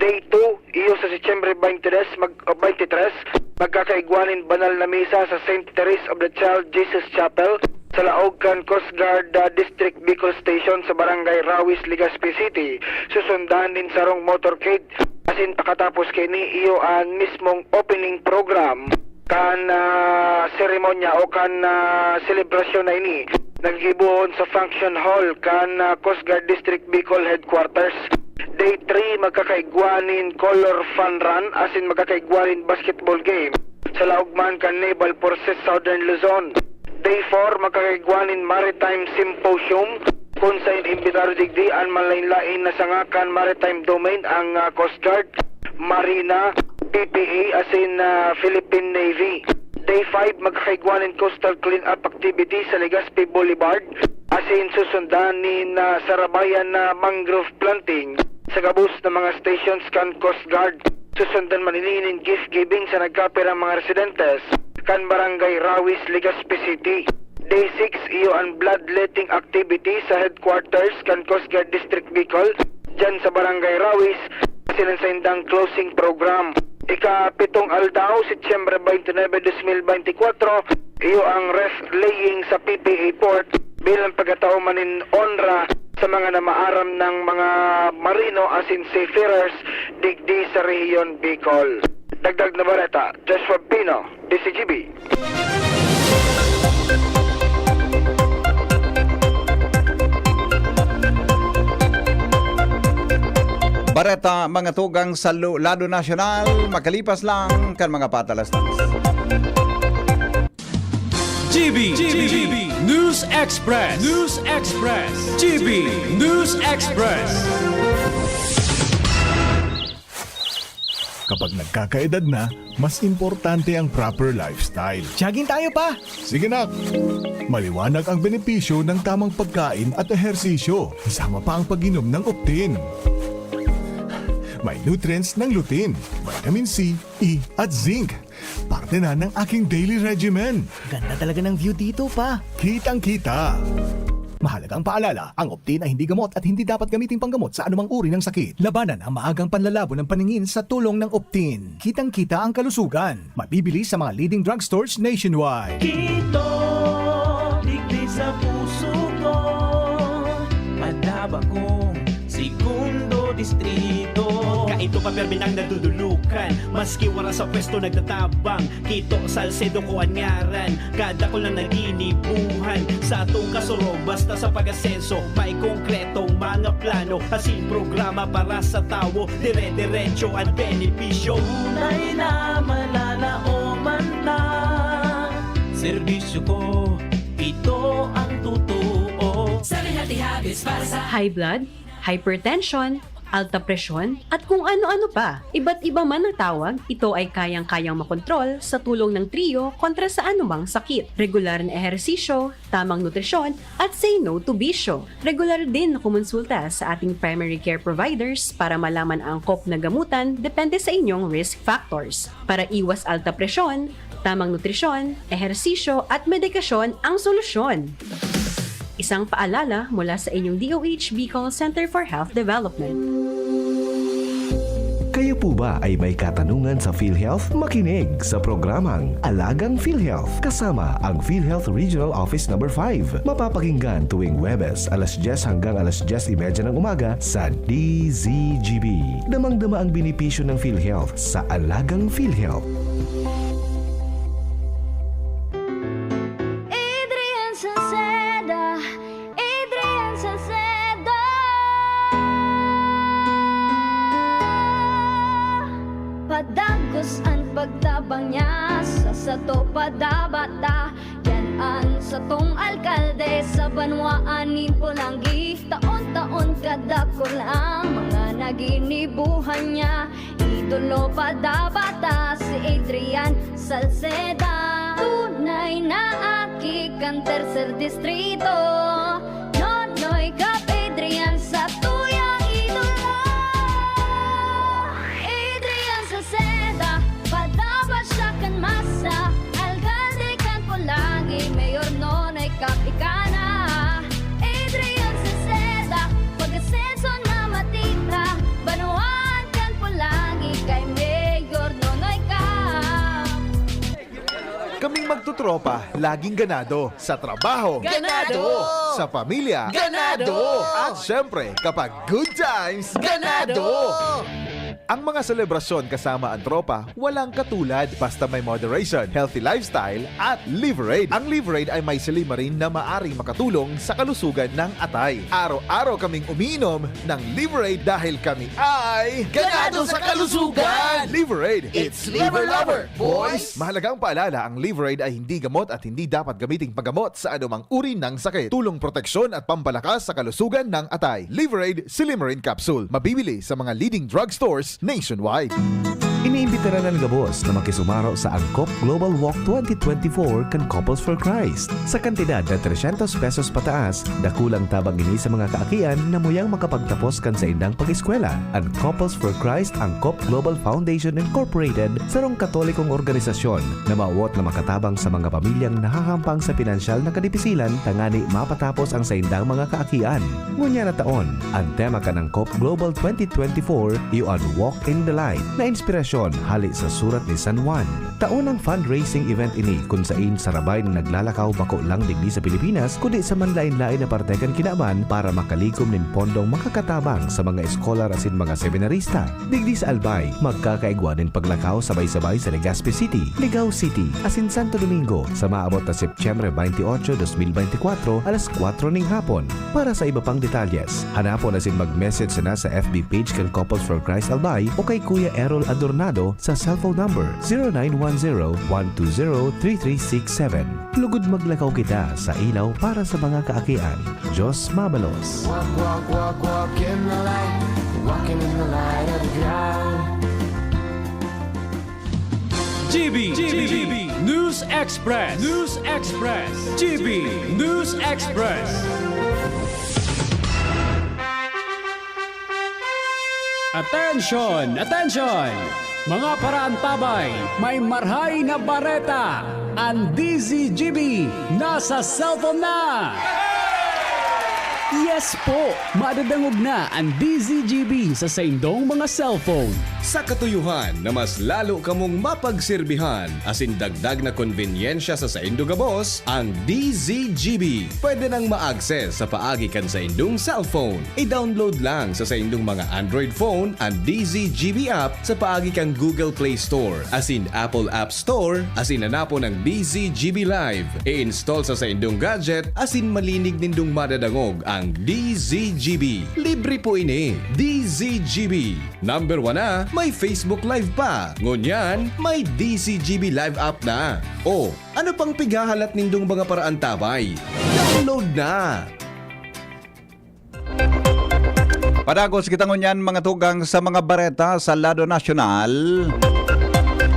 Day two, iyo sa Setyembre twenty-three, mag-, o twenty-three, magkakaigwa nin banal na misa sa Saint Therese of the Child Jesus Chapel sa laog kan Coast Guard, ah, District Bicol Station sa Barangay Rawis, Legazpi City. Susundan nin sarong motorcade, asin pakatapos kaini, iyo an mismong opening program kan, ah, seremonya o kan, ah, selebrasyon na ini naggigibohon sa function hall kan, ah, Coast Guard District Bicol Headquarters. Day three, magkakaigwa nin color fun run asin magkakaigwa nin basketball game sa laog man kan Naval Forces Southern Luzon. Day four, magkakaigwa nin Maritime Symposium, kun saen imbitaryo digdi an manlaen-laen na sanga kan maritime domain, ang, ah, Coast Guard, Marina, P P A, asin, ah, Philippine Navy. Day five, magkakaigwa nin coastal clean-up activity sa Legazpi Boulevard, asin susundan nin, ah, sarabayan na mangrove planting sa gabos na mga stations kan Coast Guard. Susundan man ini nin gift giving sa nagkapirang mga residentes kan Barangay Rawis, Legazpi City. Day six, iyo an bloodletting activity sa headquarters kan Coast Guard District Bicol, dyan sa Barangay Rawis, asin an saindang closing program. Ikapitong aldaw, Setyembre twenty-nine, twenty twenty-four, iyo ang wreath laying sa P P A Port bilang pagkatao man nin onra sa mga namaaram na mga marino asin seafarers digdi sa rehiyon Bicol. Dagdag na bareta, Joshua Pino, D C G B. Bareta, mga tugang sa lu-, lado nasyonal, makalipas lang kan mga patalastas. G B, G B, News Express, News Express, G B News Express. Kapag nagkakaedad na, mas importante ang proper lifestyle. Jogging tayo, pa! Sige, nak! Maliwanag ang benepisyo ng tamang pagkain at ehersisyo, kasama pa ang pag-inom ng Optin. May nutrients ng lutein, vitamin C, E, at zinc. Parte na ng aking daily regimen. Ganda talaga ng view dito, pa. Kitang-kita. Mahalagang paalala, ang Optin ay hindi gamot at hindi dapat gamiting panggamot sa anumang uri ng sakit. Labanan ang maagang panlalabo ng paningin sa tulong ng Optin. Kitang-kita ang kalusugan. Mabibili sa mga leading drugstores nationwide. Kito, digdi sa puso ko. Andaba kong segundo distrito. Ito pa permi nang nadudulukan, maski wala sa pwesto nagtatabang. Kito Salcedo ko an ngaran, kadakul na naginibuhan. Sa atong kasurog, basta sa pag-asenso, may konkretong mga plano. Asin programa para sa tawo, dire-diretso an benepisyo. Tunay na malalaoman na. Serbisyo ko, ito ang totoo. Sa Rinatihabis para sa High blood, hypertension, alta presyon, at kung ano-ano pa. Iba't iba man ang tawag, ito ay kayang-kayang makontrol sa tulong ng Trio kontra sa anumang sakit. Regular na ehersisyo, tamang nutrisyon, at say no to bisyo. Regular din na kumonsulta sa ating primary care providers para malaman ang angkop na gamutan depende sa inyong risk factors. Para iwas alta presyon, tamang nutrisyon, ehersisyo at medikasyon ang solusyon. Isang paalala mula sa inyong D O H Bicol Center for Health Development. Kayo po ba ay may katanungan sa PhilHealth? Makinig sa programang Alagang PhilHealth kasama ang PhilHealth Regional Office Number five. Mapapakinggan tuwing Huwebes, alas dyes hanggang alas dyes y media ng umaga sa D Z G B. Damang-dama ang benepisyo ng PhilHealth sa Alagang PhilHealth. Adrian Salceda, Adrian Salceda. Padagos an pagtabang niya sa sato padabata. Yan an satong alkalde sa banwaan nin Polangui. Taon-taon kadakul ang mga naginibuhan niya. Idolo padabata si Adrian Salceda. Tunay na aki kan Tercer Distrito. Nonoy Cap Adrian sa tuyang idolo. Adrian Salceda, padaba siya kan masa. Alkalde kan Polangui, Mayor Nonoy Cap ika na. Adrian Salceda, pag-asenso na matira. Banwaan kan Polangui kay Mayor Nonoy Cap. Kaming magtotropa, laging ganado. Sa trabaho, Ganado! Sa pamilya, Ganado! At syempre, kapag good times, Ganado! Ang mga selebrasyon kasama ang tropa, walang katulad basta may moderation, healthy lifestyle, at Liverade. Ang Liverade ay may silymarin na maaring makatulong sa kalusugan ng atay. Araw-araw kaming umiinom ng Liverade dahil kami ay Ganado sa kalusugan! Liverade, it's Liver Lover, boys! Mahalagang paalala, ang Liverade ay hindi gamot at hindi dapat gamiting panggamot sa anumang uri ng sakit. Tulong proteksyon at pampalakas sa kalusugan ng atay. Liverade Silymarin Capsule. Mabibili sa mga leading drugstores nationwide. Iniimbitaran an gabos na makisumaro sa Angkop Global Walk twenty twenty-four kan Couples for Christ. Sa kantidad na trescientos pesos pataas, dakulang tabang ini sa mga kaakian na muyang makapagtapos kan saindang pag-eskwela. An Couples for Christ Angkop Global Foundation Incorporated, sarong Katolikong organisasyon na mawot na makatabang sa mga pamilyang nahahampang sa pinansyal na kadipisilan tangani mapatapos ang saindang mga kaakian. Ngunyan na taon, an tema kan Angkop Global twenty twenty-four iyo an Walk in the Light, na inspirasyon hale sa surat ni San Juan. Taon ang fundraising event ini kun sain sarabay na naglalakaw bako lang digdi sa Pilipinas, kundi sa manlaen-laen na parte kan kinaban para makalikom nin pondong makakatabang sa mga eskolar asin mga seminarista. Digdi sa Albay, magkakaigwa nin paglakaw sabay-sabay sa Legazpi City, Ligao City, asin Santo Domingo sa maabot na Setyembre twenty-eight, dos mil bente y kwatro, alas kwatro ning hapon. Para sa iba pang detalyes, hanapon asin mag-message sana sa F B page kan Couples for Christ Albay o kay Kuya Errol Adornado sa cellphone number zero nine one zero, one two zero, three three six seven. Lugod maglakaw kita sa ilaw para sa mga kaakian. Diyos mabalos. Walk, walk, walk, walk in the light. Walking in the light of God. G B, G B, News Express, News Express, G B News Express. Attention! Attention! Mga paraantabay, may marhay na bareta! An D Z G B nasa cellphone na! Yes po! Madadangog na an D Z G B sa saindong mga cellphone. Sa katuyohan na mas lalo kamong mapagserbihan asin dagdag na konbenyensya sa saindo gabos, ang D Z G B pwede nang ma-access sa paagi kan saindong cellphone. I-download lang sa saindong mga Android phone an D Z G B app sa paagi kan Google Play Store asin Apple App Store asin hanapon ang D Z G B Live. I-install sa saindong gadget asin malinig nindong madadangog ang D Z G B. Libre po ini. D Z G B. Number one na, may Facebook Live pa. Ngunyan, may D Z G B Live app na. O, ano pang pighahalat nindong mga paraantabay? Download na! Padagos kita ngunyan, mga tugang, sa mga bareta sa lado nasyonal.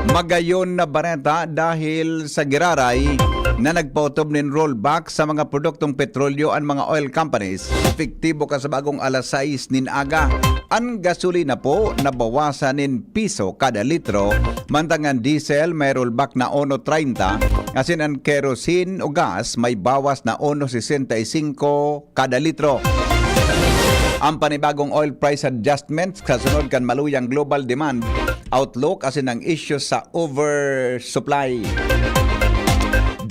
Magayon na bareta dahil sa giraray na nagpautob nin rollback sa mga produktong petrolyo an mga oil companies. Epektibo ka sa bagong alas sais nin aga. An gasolina po nabawasan nin piso kada litro, mantang an diesel may rollback na uno treinta, asin an kerosene o gas may bawas na uno sesenta y cinco kada litro. Ang panibagong oil price adjustment kasunod kan maluyang global demand outlook asin ang isyu sa oversupply.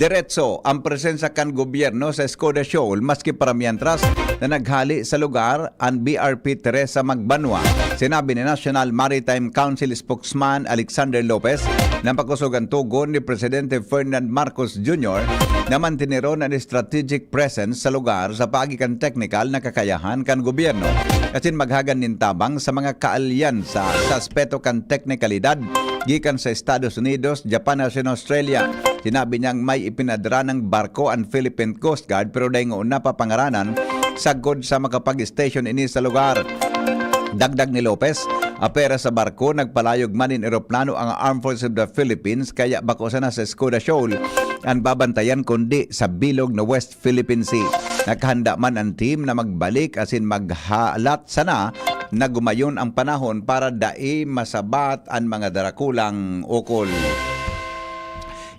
Diretso ang presensya kan gobyerno sa Skoda Show, maski para miyentras na naghali sa lugar an B R P Teresa Magbanwa. Sinabi ni National Maritime Council spokesman Alexander Lopez na makosog an tugon ni Presidente Ferdinand Marcos Junior na manteneron an strategic presence sa lugar sa paagi kan teknikal na kakayahan kan gobyerno asin maghagan nin tabang sa mga kaalyansa sa aspeto kan teknikalidad gikan sa Estados Unidos, Japan asin Australia. Sinabi niyang may ipinadra nang barko an Philippine Coast Guard pero dai ngona papangaranan sagkod sa makapag-station ini sa lugar. Dagdag ni Lopez, apera sa barko, nagpalayog man nin eroplano ang Armed Forces of the Philippines, kaya bako sana sa Skoda Shoal an babantayan kundi sa bilog na West Philippine Sea. Nakahanda man an team na magbalik asin maghalat sana na gumayon ang panahon para dai masabat an mga darakulang ukol.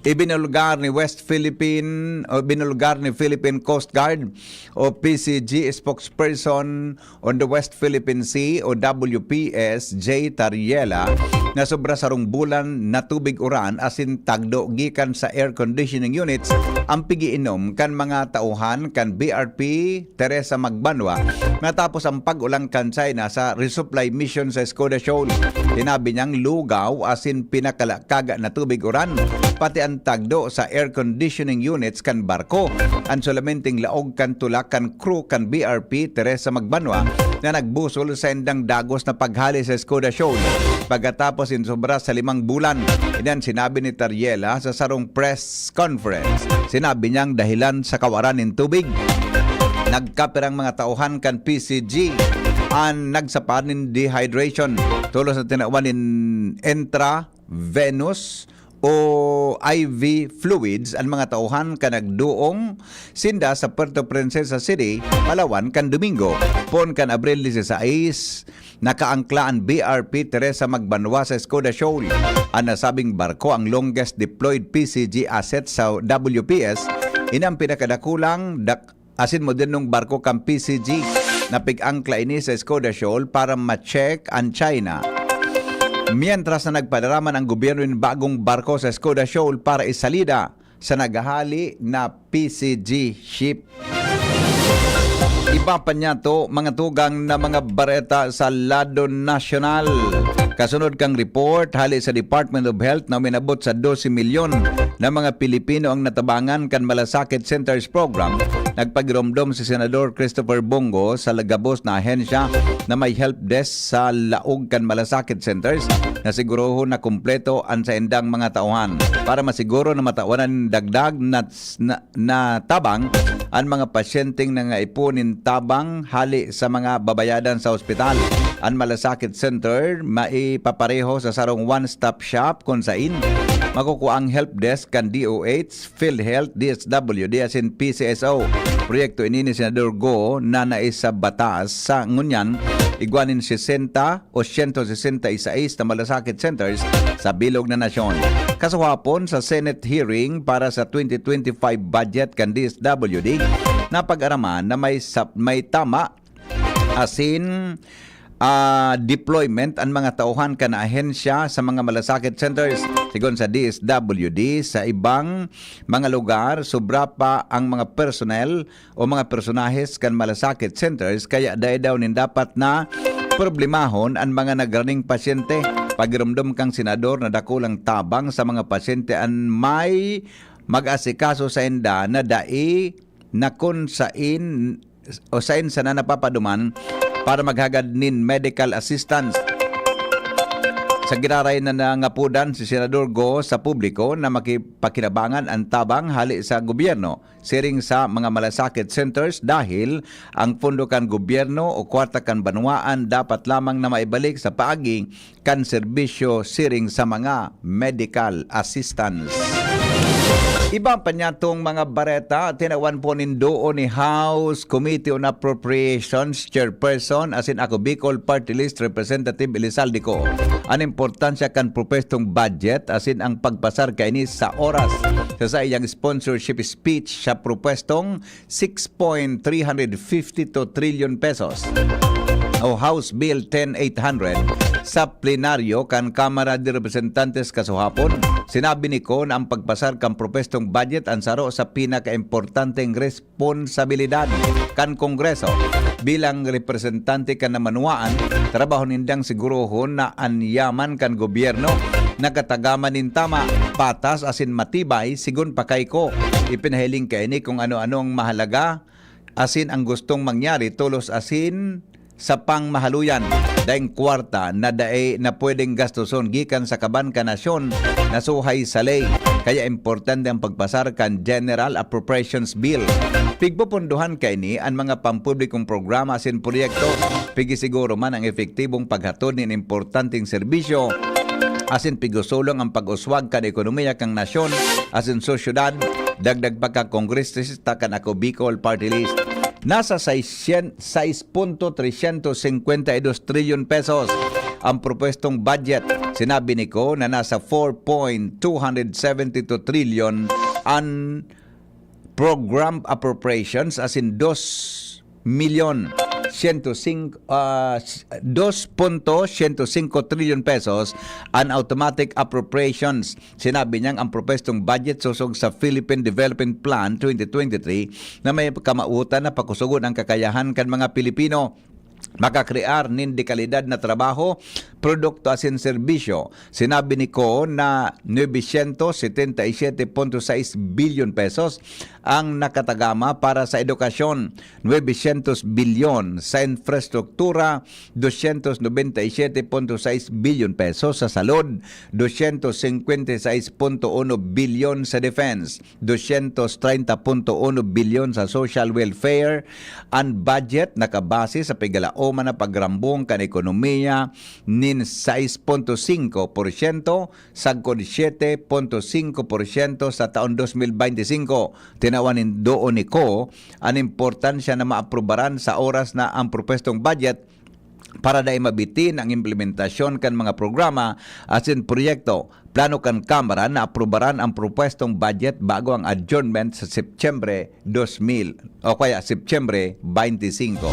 Ibinulgar ni West Philippine o binulgar ni Philippine Coast Guard o P C G spokesperson on the West Philippine Sea o W P S, Jay Tariela, na sobra sarong bulan na tubig uran asin tagdo gikan sa air conditioning units ang pigiinom kan mga tauhan kan B R P Teresa Magbanwa matapos ang pag-ulang kan China sa resupply mission sa Skoda Shoal. Sinabi niyang lugaw asin pinakalakaga na tubig uran, pati ang tagdo sa air conditioning units kan barko, ang solamenteng laog kan tulak kan crew kan B R P Teresa Magbanwa na nagbusol sa indang dagos na paghali sa Skoda Shoal pagkatapos in sobra sa limang bulan. Iyan sinabi ni Tariela sa sarong press conference. Sinabi niyang dahilan sa kawaran nin tubig, nagkapirang mga tauhan kan P C G an nagsapar nin dehydration tolos na tinawan nin intravenous o I V fluids an mga tauhan kan nagduong sinda sa Puerto Princesa City, Palawan kan Domingo. Poon kan Abril dieciséis, nakaangkla an B R P Teresa Magbanwa sa Skoda Shoal. An nasabing barko ang longest deployed P C G asset sa W P S, ini ang pinakadakulang dak- asin modernong barko kan P C G. Napig-angkla ini sa Skoda Shoal para ma-check an China. Mientras na nagpadara man ang gobyerno nin bagong barko sa Skoda Shoal para isalida sa naghahali na P C G ship. Iba pa niya to, mga tugang na mga bareta sa lado nasyonal. Kasunod kang report, hali sa Department of Health na uminabot sa dose milyon na mga Pilipino ang natabangan kan Malasakit Centers Program, nagpagiromdom si Senador Christopher Bong Go sa gabos na ahensya na may help desk sa laog kan Malasakit Centers na sigurohon na kumpleto an saindang mga tauhan para masiguro na matawan nin dagdag na, na, na tabang an mga pasyenteng nangaipo nin tabang hali sa mga babayadan sa ospital. An Malasakit Center maipapareho sa sarong one-stop shop kun sain makukua ang help desk kan D O H, PhilHealth, D S W D asin P C S O. Proyekto ini ni Senador Go na naisabata sa ngunyan igwa nin sesenta o siyento sesenta y seis na malasakit centers sa bilog na nasyon. Kasuhapon sa Senate hearing para sa twenty twenty-five budget kan D S W D, napag-araman na may sap-, may tama asin, ah, deployment an mga tauhan kan ahensya sa mga malasakit centers. Sigon sa D S W D, sa ibang mga lugar, sobra pa ang mga personnel o mga personahes kan malasakit centers, kaya dai daw nin dapat na problemahon an mga nagraning pasyente. Pagiromdom kan senador na dakulang tabang sa mga pasyente an may mag-asikaso sainda na dai na kun sain o sain sana napapaduman para maghagad nin medical assistance. Sa giraray na nangapodan si Senador Go sa publiko na makipakinabangan an tabang hale sa gobyerno siring sa mga malasakit centers dahil ang pondo kan gobyerno o kwarta kan banwaan dapat lamang na maibalik sa paagi kan serbisyo siring sa mga medical assistance. Iba pa niyatong mga bareta, tinawan po nin duo ni House Committee on Appropriations Chairperson asin Ako Bicol Party List Representative Elizalde Co an importansya kan propwestong budget asin ang pagpasar kaini sa oras. Sa saiyang sponsorship speech sa propwestong six point three hundred fifty two trillion pesos o House Bill ten eight hundred sa plenaryo kan Kamara de Representantes kasuhapon. Sinabi ni Co na ang pagpasar kan propwestong budget an saro sa pinakaimportanteng responsabilidad kan Kongreso. Bilang representante kan namanwaan, trabaho nindang sigurohon na an yaman kan gobyerno nakatagama nin tama, patas asin matibay, sigon pa kay Co. Ipinahiling kaini kung ano-ano ang mahalaga asin ang gustong mangyari tolos asin sa pangmahaluyan, daing kwarta na dai na pwedeng gastoson gikan sa kaban kan nasyon na suhay sa ley. Kaya importante ang pagpasar kan General Appropriations Bill. Pigpopondohan kaini an mga pampublikong programa asin proyekto. Pigisiguro man ang epektibong paghatod nin importanteng serbisyo asin pigusulong ang pag-uswag kan ekonomiya kan nasyon asin sosyedad. Dagdag pa kan Kongresista kan Ako Bicol Party List, nasa sais punto tresyentos singkwenta y dos trilyon pesos ang propwestong budget. Sinabi ni Co na nasa four point two hundred seventy two trilyon an program appropriations, asin dos milyon siyento singko, ah, s-, dos punto siyento singko trilyon pesos an automatic appropriations. Sinabi niyang ang propwestong budget sosog sa Philippine Development Plan twenty twenty-three na may kamautan na pakusogon ang kakayahan kan mga Pilipino makakrear nin dekalidad na trabaho, produkto asin serbisyo. Sinabi ni Co na nuebe siyento setenta y siyete punto sais bilyon pesos ang nakatagama para sa edukasyon, nuebe siyento bilyon sa infrastruktura, dosyentos nobenta y siyete punto sais bilyon pesos sa salud, dosyentos singkwenta y sais punto uno bilyon sa defense, dosyentos treinta punto uno bilyon sa social welfare. An budget nakabase sa pigalaoman na pagrambong kan ekonomiya nin sais punto singko porsyento sagkod siyete punto singko porsyento sa taon dos mil bente singko. Tinawan nin duo ni Co an importansya na maaprubaran sa oras na ang propwestong budget para dai mabitin ang implementasyon kan mga programa asin proyekto. Plano kan Kamara na aprubaran ang propwestong budget bago ang adjournment sa Setyembre dos mil o kaya Setyembre bente singko.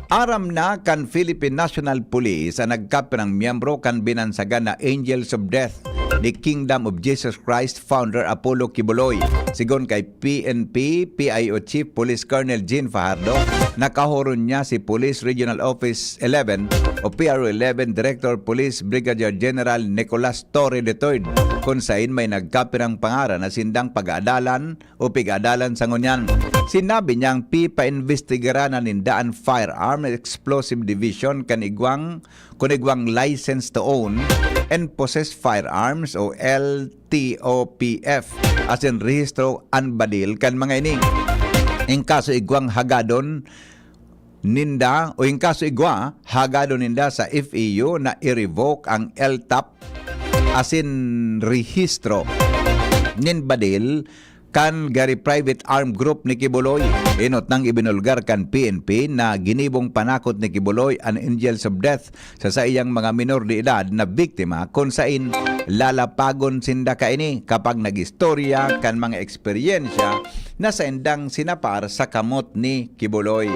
Aram na kan Philippine National Police ang nagkapirang miyembro kan binansagan na Angels of Death ni Kingdom of Jesus Christ founder Apollo Quiboloy. Sigon kay P N P P I O Chief Police Colonel Jean Fajardo, nakahoron niya si Police Regional Office eleven o P R O eleven Director Police Brigadier General Nicolas Torre the third, kun sain may nagkapirang pangaran na sindang pag-aadalan o pig-adalan sa ngunyan. Sinabi niyang pipaimbestigaran na ninda an Firearm Explosive Division kan igwang, kun igwang license to own and possess firearms o L T O P F, asin rehistro an badil kan mga ini. In kaso igwang hagadon ninda o in kaso igwa, hagadon ninda sa F E U na i-revoke ang L T O P asin rehistro nin badil kan gari private armed group ni Quiboloy. Inot nang ibinulgar kan P N P na ginibong panakot ni Quiboloy an Angels of Death sa saiyang mga minor de edad na biktima, kun sain lalapagon sinda kaini kapag nag-istorya kan mga eksperyensya na saindang sinapar sa kamot ni Quiboloy.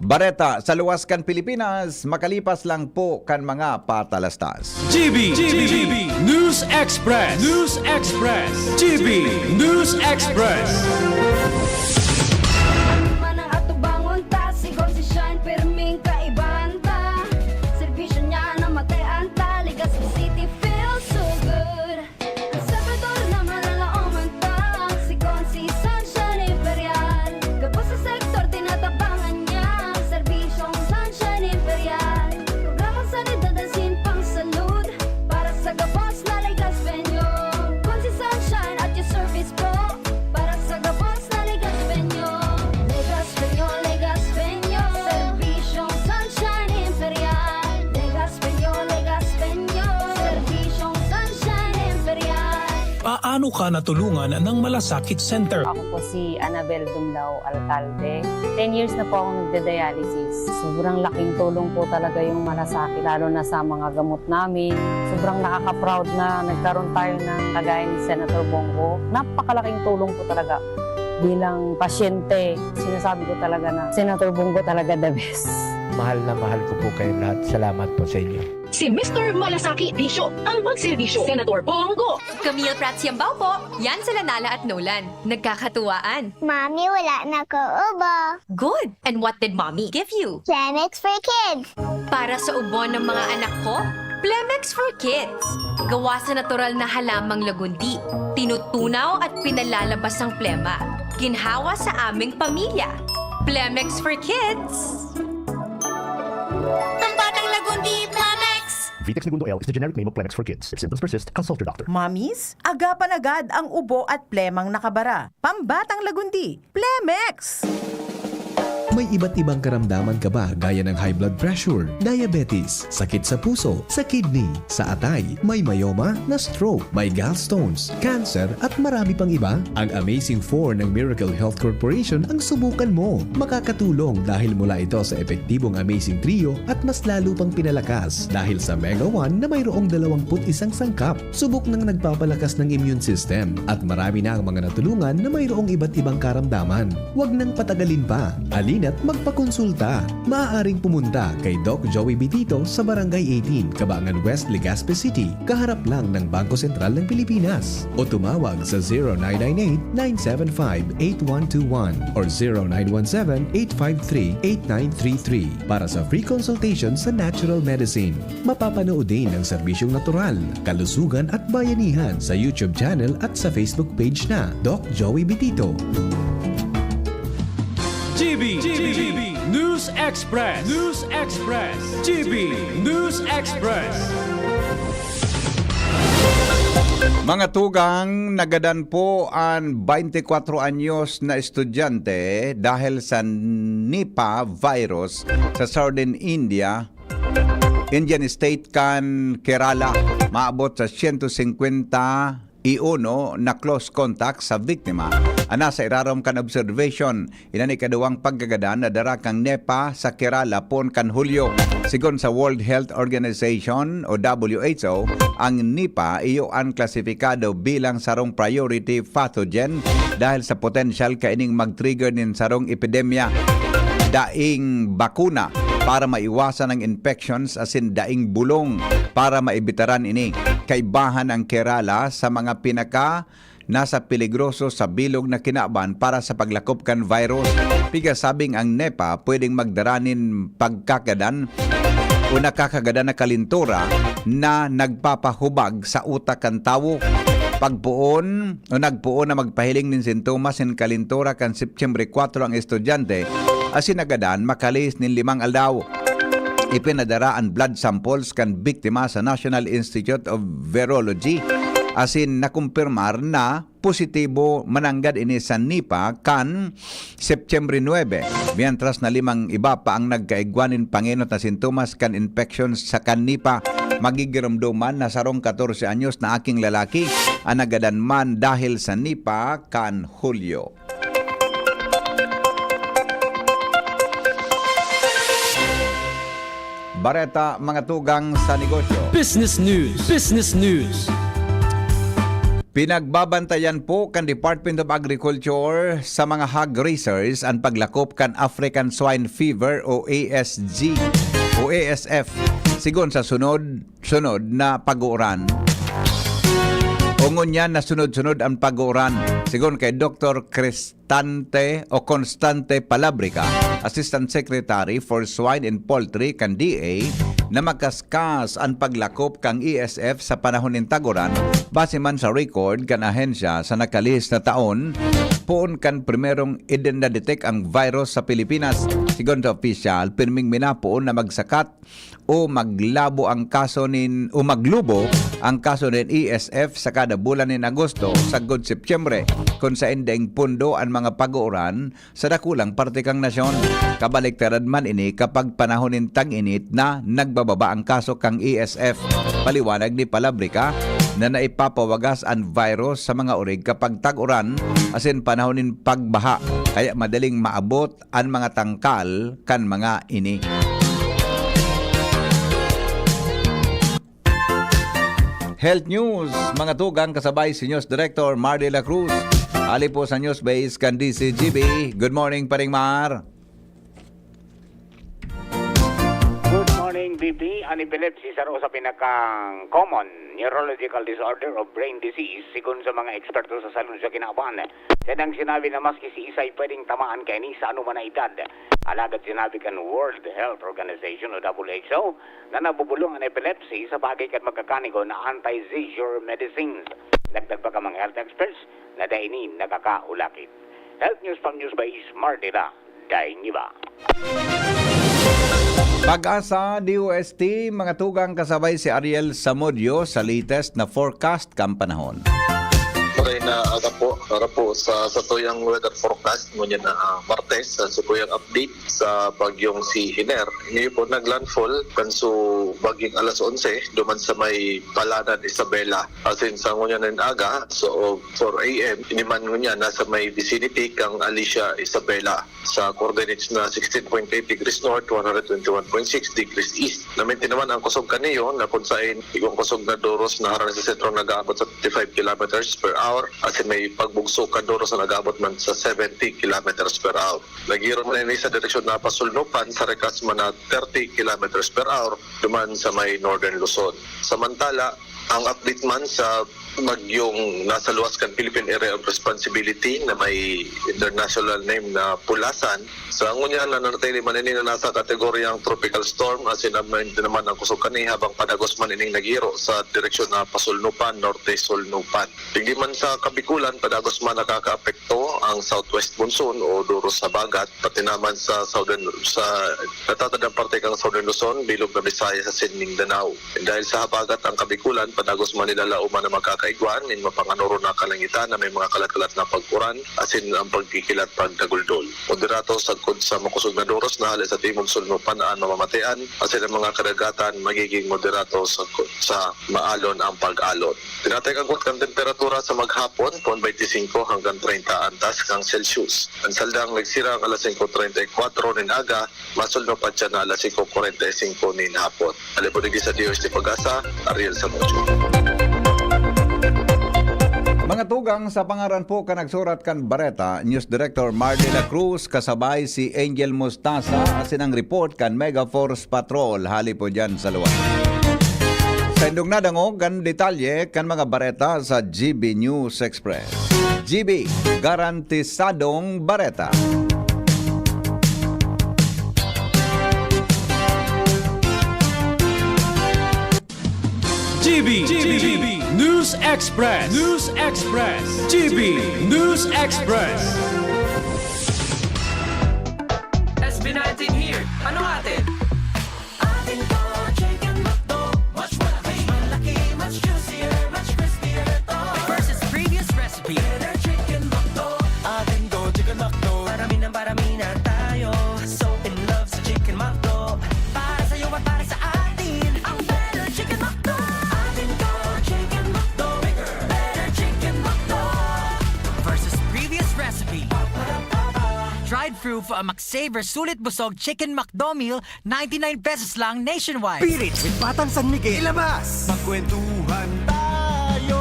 Bareta sa luwas kan Pilipinas, makalipas lang po kan mga patalastas. G B, G B, News Express, News Express, G B News Express. Manang atubangon ta, sigon si Shine, pirming kaibahan ta. Serbisyo niya na matean ta, Legazpi City feels so good. Ang Salvador na malalaoman ta, sigon si Sunshine Imperial. Gabos sa sektor, tinatabangan niya, serbisyong Sunshine Imperial. Programang sanidad asin pangsalud, para sa gabos na Legazpeño. Kun si Sunshine at your service po, para sa gabos na Legazpeño. Legazpeño, Legazpeño, serbisyong Sunshine Imperial. Legazpeño, Legazpeño, serbisyong Sunshine Imperial. Paano ka natulungan ng Malasakit Center? Ako po si Annabel Dumlao Alcalde. Ten years na po akong nagda-dialysis. Sobrang laking tulong po talaga yung Malasakit, lalo na sa mga gamot namin. Sobrang nakaka-proud na nagkaroon tayo ng kagaya ni Senator Bong Go. Napakalaking tulong po talaga bilang pasyente. Sinasabi ko talaga na Senator Bong Go talaga the best. Mahal na mahal ko po kayo lahat. Salamat po sa inyo. Si Mister Malasakit Bisyo, ang magserbisyo. Senator Bong Go. Camille Prats Yambao po. Yan sila Nala at Nolan. Nagkakatuwaan. Mami, wala na ko ubo. Good! And what did Mommy give you? Plemex for Kids. Para sa ubo ng mga anak ko, Plemex for Kids. Gawa sa natural na halamang lagundi. Tinutunaw at pinalalabas ang plema. Ginhawa sa aming pamilya. Plemex for Kids. Pambatang lagundi, Plemex! Vitex Negundo L is the generic name of Plemex for Kids. If symptoms persist, consult your doctor. Mommies, agapan agad ang ubo at plemang nakabara. Pambatang lagundi, Plemex! May iba't ibang karamdaman ka ba, gaya ng high blood pressure, diabetes, sakit sa puso, sa kidney, sa atay, may myoma, na-stroke, may gallstones, cancer, at marami pang iba? Ang Amazing Four ng Miracle Health Corporation ang subukan mo. Makakatulong dahil mula ito sa epektibong Amazing Trio at mas lalo pang pinalakas dahil sa Mega One na mayroong dalawampu't isang sangkap. Subok nang nagpapalakas ng immune system at marami na ang mga natulungan na mayroong iba't ibang karamdaman. Huwag nang patagalin pa. Halina't magpakonsulta. Maaaring pumunta kay Doc Joey Bitito sa Barangay eighteen, Cabangan West, Legazpi City, kaharap lang ng Bangko Sentral ng Pilipinas. O tumawag sa zero nine nine eight, nine seven five, eight one two one or zero nine one seven, eight five three, eight nine three three para sa free consultation sa natural medicine. Mapapanood din ang serbisyong natural, kalusugan at bayanihan sa YouTube channel at sa Facebook page na Doc Joey Bitito. G B, G B, News Express, News Express, G B News Express. Mga tugang, nagadan po an twenty-four anyos na estudyante dahil sa Nipah virus sa Southern India, Indian state kan Kerala. Maabot sa siyento singkwenta y uno na close contact sa biktima an nasa irarom kan observation. Iyan an ikaduwang pagkagadan na dara kan Nipah sa Kerala poon kan Hulyo. Sigon sa World Health Organization o W H O, ang Nipah iyo an klasipikado bilang sarong priority pathogen dahil sa potensyal kaining mag-trigger nin sarong epidemya. Daing bakuna para maiwasan ang infections asin daing bulong para maibitaran ini. Kaibahan ang Kerala sa mga pinaka nasa peligroso sa bilog na kinaban para sa paglakop kan virus. Pigasabing ang Nipah pwedeng magdara nin pagkagadan o nakakagadan na kalintura na nagpapahubag sa utak kan tawo. Pagpoon o nagpoon na magpahiling nin sintomas nin kalintura kan September kwatro ang estudyante, asin nagadan makalihis nin limang aldaw. Ipinadara an blood samples kan biktima sa National Institute of Virology, asin nakumpirmar na positibo mananggad ini sa Nipah kan September nuebe, mientras na limang iba pa ang nagkaigwa nin pangenot na sintomas kan infection sa kan Nipah. Magigiromdoman na sarong katorse anyos na aking lalaki an nagadan man dahil sa Nipah kan Hulyo. Bareta, mga tugang sa negosyo. Business News. Business News. Pinagbabantayan po kan Department of Agriculture sa mga hog raisers an paglakop kan African Swine Fever o A S G o A S F, sigon sa sunod-sunod na pag-uuran. O ngunyan na sunod-sunod ang pag-uuran, sigon kay Doktor Cristante o Constante Palabrica, Assistant Secretary for Swine and Poultry kan D A, na magkaskas an paglakop kan A S F sa panahon nin tag-uran. Base man sa record kan ahensya, sa nakalihis na taon, poon kan primerong idin-, na-detect ang virus sa Pilipinas. Sigon sa opisyal, pirming minapoon na magsakat o maglabo ang kaso nin, o maglubo ang kaso nin A S F sa kada bulan nin Agosto sagkod Setyembre, kun saen daing pundo an mga pag-uuran sa dakulang parte kan nasyon. Kabaliktaran man ini kapag panahon nin tag-init na nagbababa ang kaso kan A S F. Paliwanag ni Palabrica na naipapawagas an virus sa mga orig kapag tag-uran asin panahon nin pagbaha, kaya madaling maabot an mga tangkal kan mga ini. Health News, mga tugang, kasabay si News Director Mar de la Cruz. Hali po sa News Base kan D C G B. Good morning, Paring Mar. Good morning, B P. An epilepsy saro sa pinakang common neurological disorder o brain disease, sigon sa mga eksperto sa salud sa kinaban. Sa nang sinabi na maski si isa ay pwedeng tamaan kaini sa anuman na edad. Alagad sinabi kan World Health Organization o W H O na nabubulong an epilepsy sa bagay kan magkakanigo na anti-seizure medicines. Dagdag pa kan mga health experts na dai ini nakakaulakit. Health News from News by Ismar Dela, Daing Iba. Pag-asa, D O S T, mga tugang, kasabay si Ariel Samudio sa latest na forecast kan panahon. Maray na aga po, para po sa satuyang weather forecast ngunyan na ah, Martes, sa satuyang update sa bagyong si Hiner. Ini po naglandfall kan so bagyong alas onse duman sa may Palanan, Isabela. Asin sa ngunyan na aga, so four a m, ini man ngunyan nasa may vicinity kang Alicia, Isabela, sa coordinates na sixteen point eight degrees north, one hundred twenty-one point six degrees east. Naminti naman ang kusog kaniyo na kun sain igong kusog na doros na harani sa sentro nag-aabot sa thirty-five kilometers per hour, asin may pagbugso kan doros na nag-aabot man sa seventy kilometers per hour. Nagiro man ini sa direksyon na pasulnupan sa rikas man na thirty kilometers per hour duman sa may Northern Luzon. Samantala, ang update man sa bagyong nasa luwas kan Philippine Area of Responsibility na may international name na Pulasan, sa ngunyan nanatili man ini na nasa kategoryang tropical storm, asin naman ang kusog kani habang padagos man ining nagiro sa direksyon na pasulnupan, norte sulnupan. Digdi man sa Kabikulan, padagos man nakakaapekto ang southwest monsoon o doros sa habagat, pati naman sa southern, sa natatadang parte kang Southern Luzon, bilog na Visayas asin Mindanao. Dahil sa habagat ang Kabikulan, padagos man nilalaoman na magkakaigwa nin mapanganoro na kalangitan na may mga kalat-kalat na pag-uran asin ang pagkikilat pagdaguldol. Moderato sagkod sa makusog na doros na hale sa timog sulnupan an mamamatean, asin ang mga kadagatan magiging moderato sagkod sa maalon ang pag-alon. Tinatay ang agwat kan temperatura sa maghapon, pon twenty-five hanggang treinta antas kang Celsius. Ang saldang nagsirang alas singko treinta y kuwatro nin aga, masulno pa siya na alas singko kwarenta y singko nin hapon. Alipod digdi sa D O S T Pag-asa, Ariel Samudio. Mga tugang, sa pangaran po kan nagsurat kan bareta, News Director Mar de la Cruz, kasabay si Angel Mustasa, asin ang report kan Mega Force Patrol, hali po dyan sa luwas. Sa indong nadangog kan detalye kan mga bareta sa G B News Express. G B, garantisadong bareta. G B, G B News Express, News Express, G B News Express. S B nineteen here. Ano atin? Atin to, Chicken McDo. Mas malaki, malaki, mas juicier, mas crispier to. Versus previous recipe. Better Chicken McDo. Atin to, Chicken McDo. Parami ng parami na tayo. So in love sa Chicken McDo. Para sa'yo at para sa atin. Ang better Chicken McDo. Atin to, Chicken McDo. Better Chicken McDo. Versus previous recipe. Drive-thru for a McSaver Sulit Busog Chicken McDo Meal, ninety-nine pesos lang nationwide. Spirit with Batang San Miguel. Ilabas! Magkwentuhan tayo!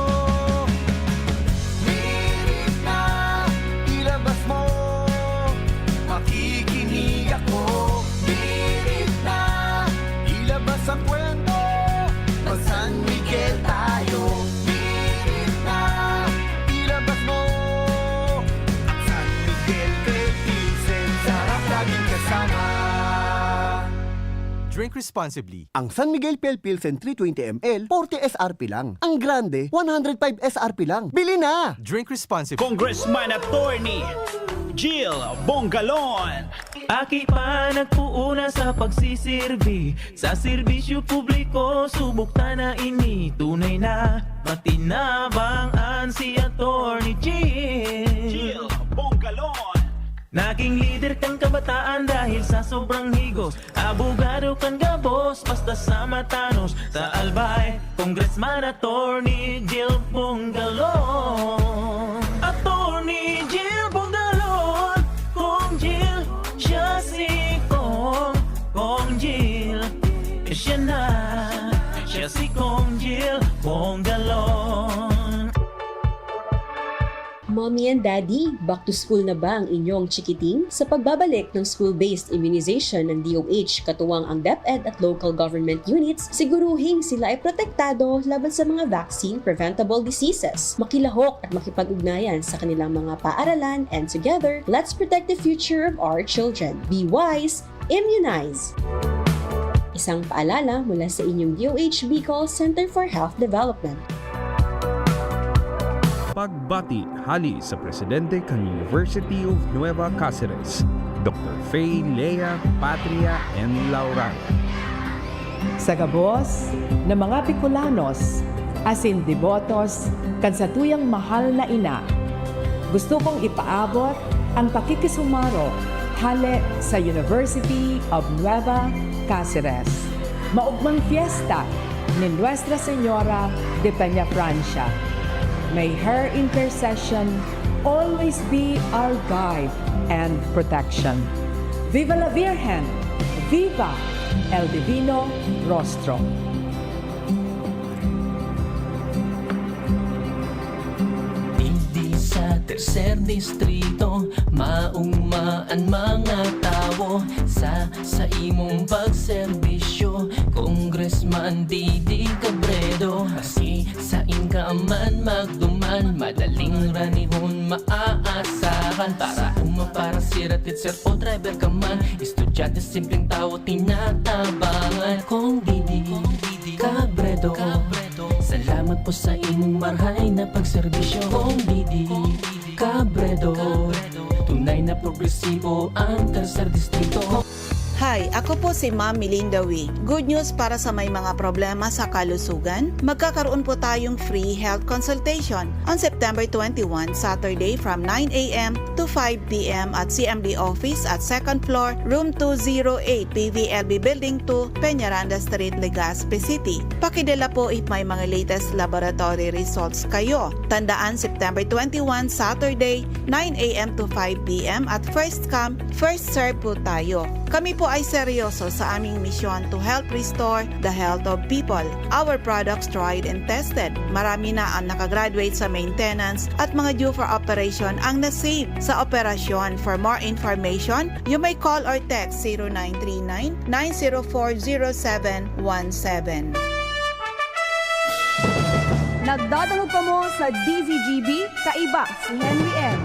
responsibly. Ang San Miguel Pale Pilsen three twenty M L, forty S R P lang. Ang Grande, one hundred five S R P lang. Bili na! Drink responsibly. Congressman Attorney Jill Bongalon. Aki pa nagpuuna sa pagsisirbi, sa serbisyo publiko, subok ta na ini. Tunay na matinabang an si Attorney Jill. Jill Bongalon. Naging lider kan kabataan dahil sa sobrang higos. Abogado kan gabos, basta sa matanos. Sa Albay, Congressman Attorney Jill Bongalon. Attorney Jill Bongalon. Kong Jill, siya si Kong. Kong Jill, siya na. Siya si Kong Jill Bongalon. Mommy and Daddy, back to school na ba ang inyong chikiting? Sa pagbabalik ng school-based immunization ng D O H, katuwang ang DepEd at local government units, siguruhing sila ay protektado laban sa mga vaccine-preventable diseases. Makilahok at makipag-ugnayan sa kanilang mga paaralan, and together, let's protect the future of our children. Be wise, immunize! Isang paalala mula sa inyong D O H Bicol Center for Health Development. Pagbati hali sa presidente kan University of Nueva Caceres, Doctor Faye Lea Patria and Laurana. Sa gabos na mga Bicolanos asin debotos kan satuyang mahal na ina, gusto kong ipaabot ang pakikisumaro hale sa University of Nueva Caceres. Maugmang fiesta ni Nuestra Señora de Peñafrancia. May her intercession always be our guide and protection. Viva la Virgen! Viva el Divino Rostro! Digdi sa tercer distrito, maugma an mga tawo sa, sa imong pagserbisyo, Congressman Didi Cabredo. Maski sain ka man magduman, madaling ranihon maaasahan. Para uma, para sira, teacher o driver ka man, estudyante, simpleng tawo, tinatabangan. Kong Didi Cabredo, salamat po sa imong marhay na pagserbisyo. Kong Didi Cabredo, tunay na progresibo ang Tercer Distrito. Hi, ako po si Ma'am Melinda Wee. Good news para sa may mga problema sa kalusugan. Magkakaroon po tayong free health consultation on September twenty-one, Saturday, from nine a m to five p m at C M D office at second floor, room two zero eight, P V L B Building two, Peñaranda Street, Legazpi City. Pakidala po if may mga latest laboratory results kayo. Tandaan, September twenty-one, Saturday, nine a m to five p m at first come, first serve po tayo. Kami po ay seryoso sa aming misyon to help restore the health of people. Our products tried and tested. Marami na ang nakagraduate sa maintenance at mga due for operation ang na-save sa operasyon. For more information, you may call or text zero nine three nine, nine zero four, zero seven one seven. Nagdadangog kamo sa D Z G B, kaiba si Henry M.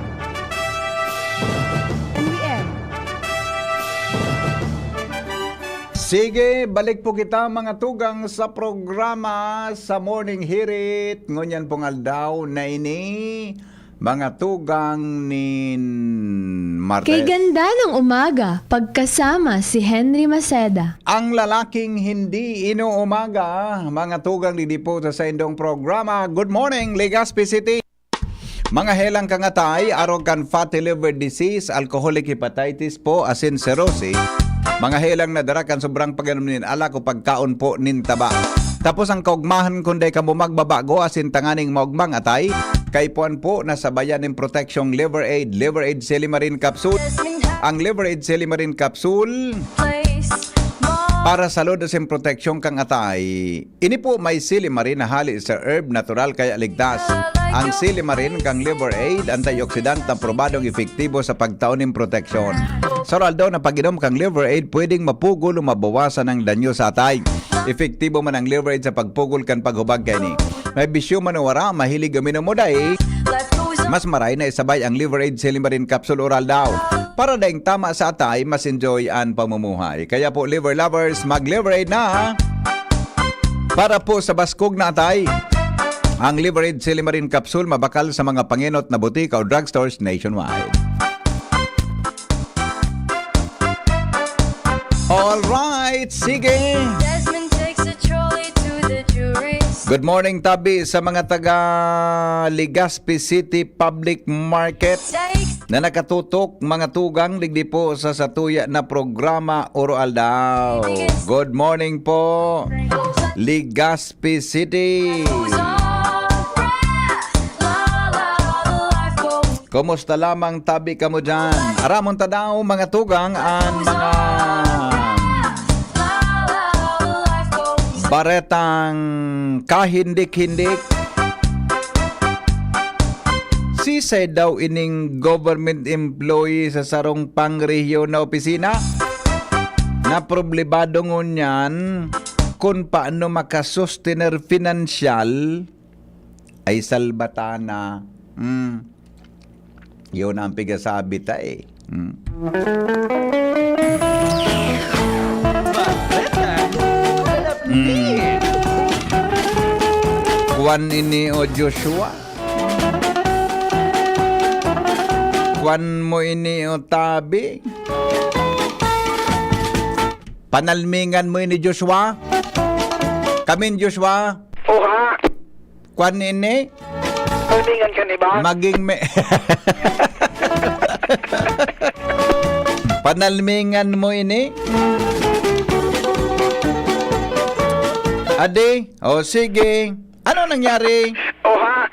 Henry M. Sige, balik po kita, mga tugang, sa programa sa Morning Hirit. Ngunyan pong aldaw na ini, mga tugang nin Martes. Kay ganda ng umaga, pagkasama si Henry Maceda. Ang lalaking hindi inuumaga, mga tugang, didi po sa saindong programa. Good morning, Legazpi City. Mga helang kan atay, arog kan fatty liver disease, alcoholic hepatitis po, asin cirrhosis. Mga helang na dara kan sobrang pag-inom nin alak o pagkaon po nin taba. Tapos ang kaugmahan, kung dai kamo magbabago asin tanganing maugmang atay, kaipuhan po na sabayan nin proteksyong Liver Aid, Liver Aid Silimarin Capsule. Ang Liver Aid Silimarin Capsule para sa load asin proteksyon kan atay. Ini po may silimarin na hali sa herb, natural kaya ligtas. Ang silimarin kan Liver Aid, antioxidant na probadong epektibo sa pagtao nin proteksyon. Sa oral daw na pag-inom kan Liver Aid, pwedeng mapugol o mabawasan ang danyo sa atay. Epektibo man ang Liver Aid sa pagpugol kan paghubag kaini. May bisyo man o wara, mahilig uminom o dai, Mas maray na isabay ang Liver Aid Silimarin Capsule Oral daw. Para daing tama sa atay, mas enjoy an pamumuhay. Kaya po, Liver Lovers, mag-Liver Aid na! Para po sa baskog na atay, ang Liver Aid Silimarin Capsule mabakal sa mga pangenot na botika o drugstores nationwide. Alright, sige. Desmond takes a trolley to the jurist. Good morning, tabi sa mga taga Legazpi City Public Market na nakatutok, mga tugang, digdi po sa satuya na programa, Oro Aldaw. Good morning po, Legazpi City. Kumusta lamang tabi kamo diyan? Aramon ta daw, mga tugang, an mga baretang kahindik-hindik. Sisay daw ining government employee sa sarong pangrehiyon na opisina na problemado ngunyan kun paano makasustener pinansyal? Ay, salbatana. Hmm. Yun ang pigasabi ta eh. Hmm. Hmm. Kwan ini o Joshua. Kwan mo ini o tabi. Panalmingan mo ini, Joshua. Kamin, Joshua. Oha. Kwan ini? Panalmingan ka ni ba? Maging me-, panalmingan mo ini? Adi? O, sige. Ano nangyari? Oha,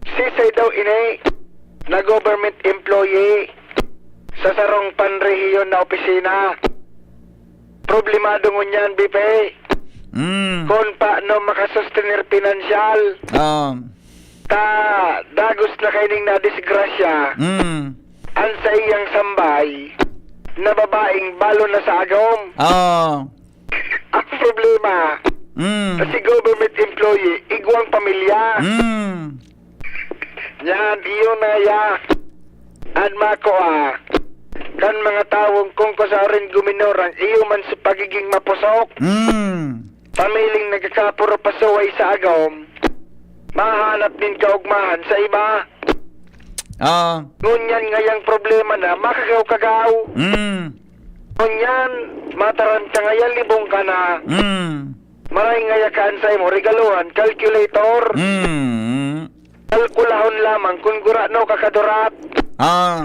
sisay daw ini na government employee sa sarong panrehiyon na opisina. Problemado ngunyan, Bipe. Mm. Kun paano makasustener pinansyal. Ah. Ta, dagos na kaining nadisgrasya. Mm. An saiyang sambay na babaeng balo na sa agom. Ah. Ang problema, Mm. si government employee, igwang pamilya. Mm. Yan, iyo na ya. An makua, kan mga tawong kung kasarin guminor ang iyo man sa pagiging mapusok. Mm. Pamiling nagkakapuro pasuway sa agom, mahanap nin kaugmahan sa iba. Ah. Ngunyan ngayang problema na makagaw-kagaw. Mm. Ngunyan, mataram ka ngayan, libong ka na. Mm. Maray ngaya ka an saimo regaluhan, calculator. Mm. Kalkulahon lamang kun gurano ka kadurat. Ah.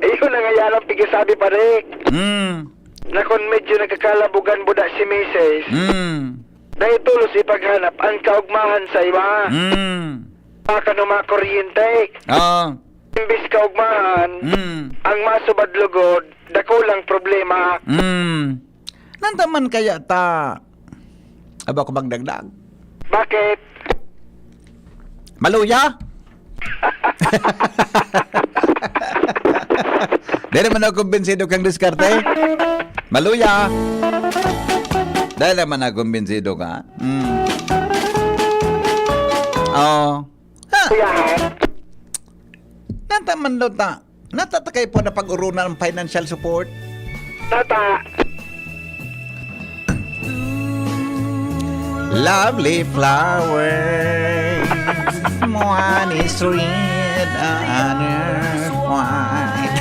Iyo na ngaya ang pigasabi, pare. Mm. Na kun medyo nagkakalabogan buda si misis, Mm. dahil tulos ipaghanap ang kaugmahan sa iba. Mm. Baka no makuryente. Ah. Imbis kaugmahan, Mm. ang masubad lugod, dakulang problema. Mm. Nanda man kaya ta? Aba ko magdagdag. Bakit? Maluya? Dahil naman ako kumbinsido kang diskarte. Maluya. Dahil naman ako kumbinsido ka. Mm. Oh. Ha? Kuya, ha? Nataman daw ta. Natatakay po na pag-urunan ang financial support. Tata. Lovely flowers. One is red, the other is white.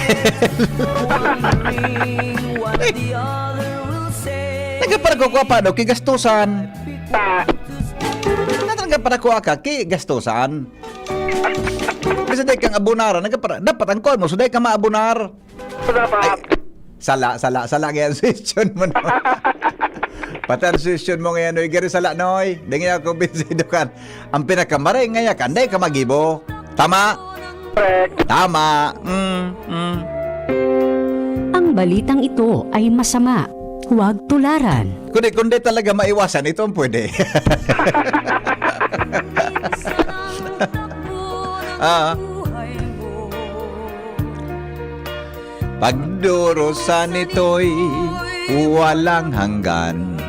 Nagkaparagwa ko pa, no? Kigastusan. Ta. Nagkaparagwa ka, kigastusan. Kasi dai kang abonaran, nagkapara-, dapat ang kuwan mo, so dai ka maabonar. Ano dapat? Ay, sala, sala, sala ngayon, suggestion mo naman. Pati ang suggestion mo ngayon, Noy, gari sala, Noy. Di nga ako binsido kan. Ang pinakamaray nga yakan, dai ka magibo. Tama? Correct. Tama. Mm, mm. Ang balitang ito ay masama. Huwag tularan. Kundi, kundi talaga maiwasan, ito ang pwede. Ah. Pagdurusan nito'y walang hanggan.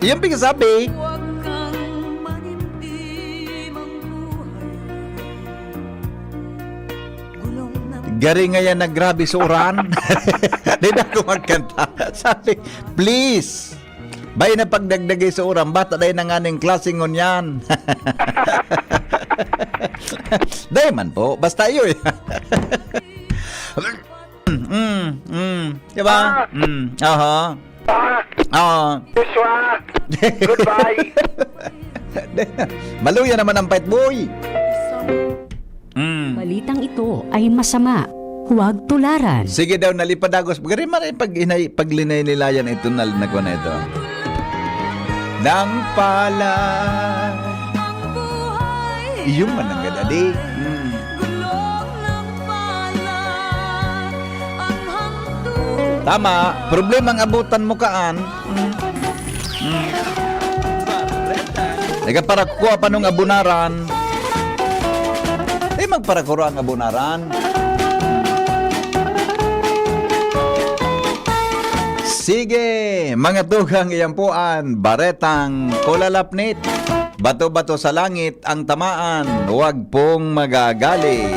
Yan pinasabi. Huwag kang manimdim ang buhay. Gari ngayan na grabe sa uran. Di na ako magkanta. Sabi, please. Bay na pagdagdagi sa uran. Bata dahil na nga ning klase ngunyan. Dahil man po. Basta yun. Mm, mm. Diba? Ah. Mm. Aha. Ah. Oo. Joshua. Goodbye. Maluya naman ang pait, boy. Mm. Balitang ito ay masama. Huwag tularan. Sige daw, nalipadagos. Gari man ay pag-inay, paglinay-nilayan ito, nal-, na ko na ito. Nang pala. Ang buhay. Iyon man ang gadadi. Mm. Gulong ng pala. Ang hangtong. Tama. Problema ang abutan mo kaan. Mm. Mm. Nagaparakuha pa nung abunaran. Eh, magparakuro ang abunaran. Sige, mga tugang, iyan po an Baretang Kulalapnit. Bato-bato sa langit ang tamaan, huwag pong magagalit.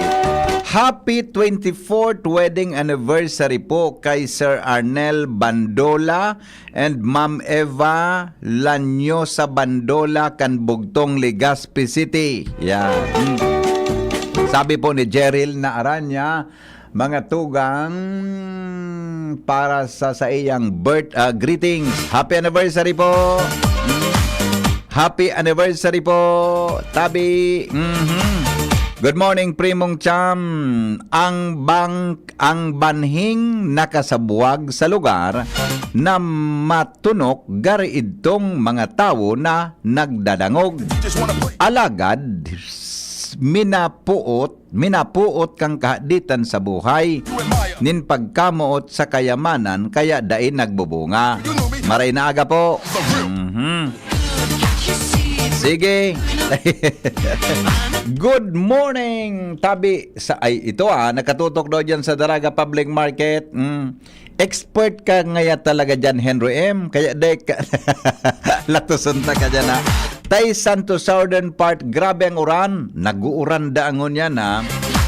Happy twenty-fourth wedding anniversary po kay Sir Arnel Bandola and Ma'am Eva Lanyosa Bandola kan Bugtong, Legazpi City. Yan. Mm. Sabi po ni Jeril na Aranya, mga tugang para sa saiyang birth, ah, greetings. Happy anniversary po. Mm. Happy anniversary po, Tabi. Mhm. Good morning, Primong Cham. Ang bang-, ang banhing nakasabwag sa lugar na matunok gari idtong mga tawo na nagdadangog. Alagad, minapuot, minapuot kan kahaditan sa buhay nin pagkamoot sa kayamanan, kaya dai nagbubunga. Maray na aga po. Mhm. Sige. Good morning, Tabi. Sa, ay, ito, ah, nakatutok daw dyan sa Daraga Public Market. Mm. Expert ka ngaya talaga dyan, Henry M. Kaya de ka, latuson ta ka dyan, ha. Taysan to southern part, grabe ang uran. Nag-uuran da ang ngunyan, ha.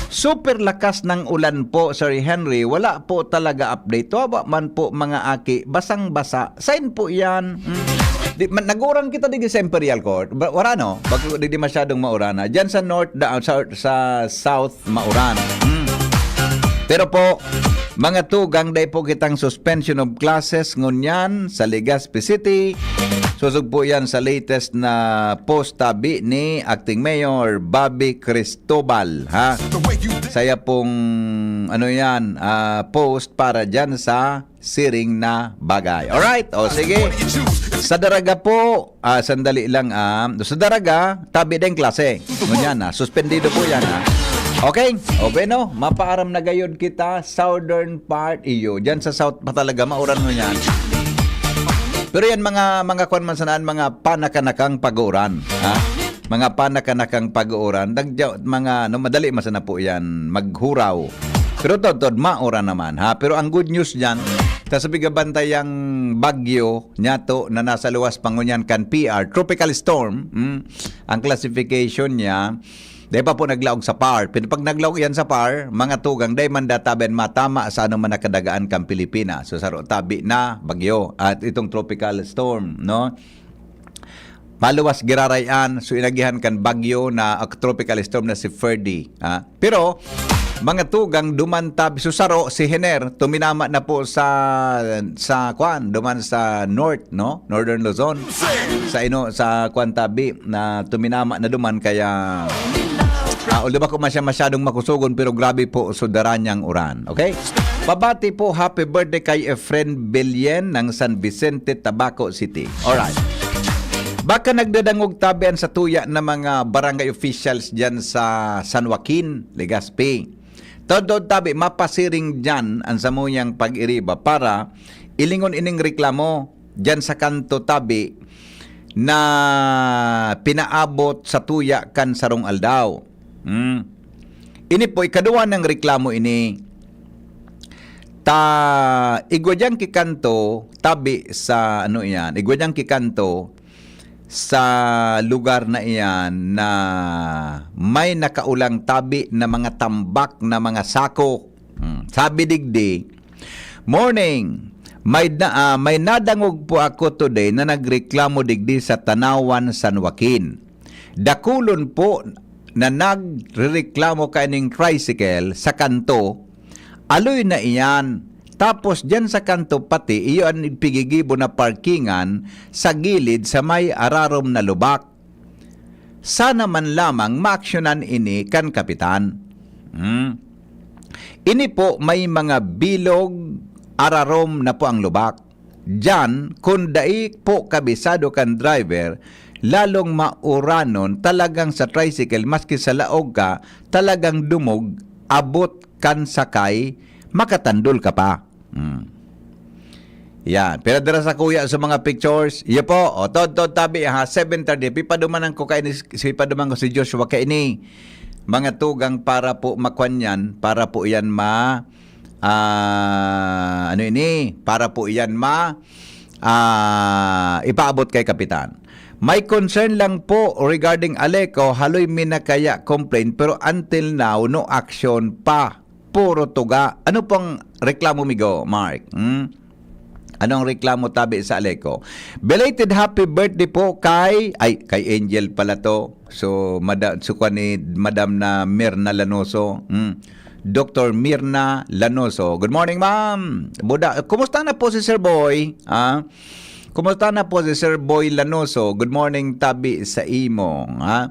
Super lakas ng ulan po, Sir Henry. Wala po talaga update. Tawa man po, mga aki. Basang-basa. Sain po yan? Hmm. Di, man, nag-uuran kita digdi sa Imperial Court. Ba-, wala, no? Bago digdi masyadong mauran, ha. Dyan sa north, da, sa, sa south, mauran. Hmm. Pero po, mga tugang, dai po kitang suspension of classes ngunyan sa Legazpi City. Sosog po yan sa latest na post tabi ni Acting Mayor Bobby Cristobal, ha? Saya pong, ano yan, ah, post para dyan sa siring na bagay. Alright? O, sige. Sa Daraga po, ah, sandali lang, ah. Sa Daraga, tabi din klase. Ngunyan na, suspendido po yan, ha. Okay? O, bueno, mapaaram na gayod kita, southern part, iyo. Diyan sa south pa talaga, mauran ngunyan. Pero yan, mga, mga kwan man sanaan, mga panakanakang pag-uuran, ha? Mga panakanakang pag-uuran, nagja-, mga, ano, madali man sana po yan, maghuraw. Pero todtod, mauran naman, ha? Pero ang good news diyan, ta sa pigabantay ang bagyo, nyato na nasa luwas pa ngunyan kan P R, tropical storm, mm, ang classification niya, dai pa po naglaog sa par. Pero pag naglaog yan sa par, mga tugang, dai man databen matama sa ano man nakadagaan kan Pilipinas. So, saro tabi na bagyo. At itong tropical storm, no? Maluwas giraray-an, so inagihan kan bagyo na, ah, tropical storm na si Ferdy, ha? Pero, mga tugang, duman tabi, so saro, si Hener, tuminama na po sa, sa, kwan, duman sa north, no? Northern Luzon. Sa ino, sa, kwan, tabi, na tuminama na duman, kaya, ah, although bako man siya masyadong makusogon, pero grabe po, so dara niyang uran. Okay? Pabati po, happy birthday kay Efren Belien ng San Vicente, Tabaco City. Alright. Baka nagdadangog tabi an satuya na mga barangay officials diyan sa San Joaquin, Legazpi. Todtod tabi, mapasiring diyan an samuyang pag-iriba para ilingon ining reklamo diyan sa kanto tabi na pinaabot sa tuya kan sarong aldaw. Hmm. Ini po, ikaduwa ng reklamo ini. Ta, igwa diyang kikanto, tabi sa, ano iyan, igwa diyang kikanto sa lugar na iyan na may nakaulang tabi na mga tambak na mga sako. Hmm. Sabi digdi, "Morning! May, na, ah, may nadangog po ako today na nagreklamo digdi sa Tanawan, San Joaquin. Dakulon po na nagrereklamo kaining tricycle sa kanto. Aloy na iyan. Tapos diyan sa kanto pati iyo an pigigibo na parkingan sa gilid sa may ararom na lubak. Sana man lamang maaksyonan ini kan kapitan." Hmm. Ini po may mga bilog, ararom na po ang lubak. Diyan, kung dai po kabisado kan driver, lalong mauranon, talagang sa tricycle, maski sa laog ka, talagang dumog, abot kan sakay, makatandol ka pa. Hmm. Yan. Pero dira sa kuya sa mga pictures, iyo po, o, tod, tod, tabi, ha, seven thirty, pipadumanan ko kaini, si, pipaduman ko si Joshua kaini. Mga tugang para po makwan yan, para po yan ma, ah, ano ini? Para po yan ma, ah, ipaabot kay Kapitan. May concern lang po regarding Aleco, haloy mi na kaya complain, pero until now, no action pa. Puro tuga. Ano pong reklamo, migo, Mark? Hmm? Anong reklamo tabi sa Aleco? Belated happy birthday po kay, ay, kay Angel pala to. So, mada-, so, kwan ni Madam na Mirna Lanoso. Hmm. Doktor Mirna Lanoso. Good morning, ma'am. Buda, kumusta na po si Sir Boy? Ah? Kumusta na po si Sir Boy Lanoso? Good morning, tabi sa imo. Ha?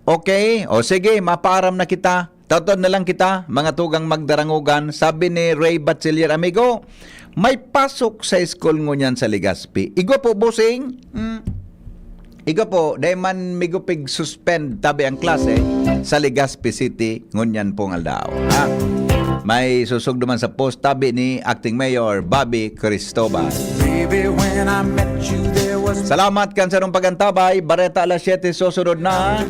Okay. O sige, mapaaram na kita. Tautod na lang kita, mga tugang magdarangogan. Sabi ni Ray Bachiller, "Amigo, may pasok sa school ngunyan sa Legazpi." Igwa po, bossing. Hmm. Igwa po, dai man migupig suspend tabi ang klase sa Legazpi City ngunyan pong aldaw. Ha? May susugdo man sa post tabi ni Acting Mayor Bobby Cristobal. Baby, when I met you, there was Salamat kan sarong pagantabay. Bareta alas siyete susunod na.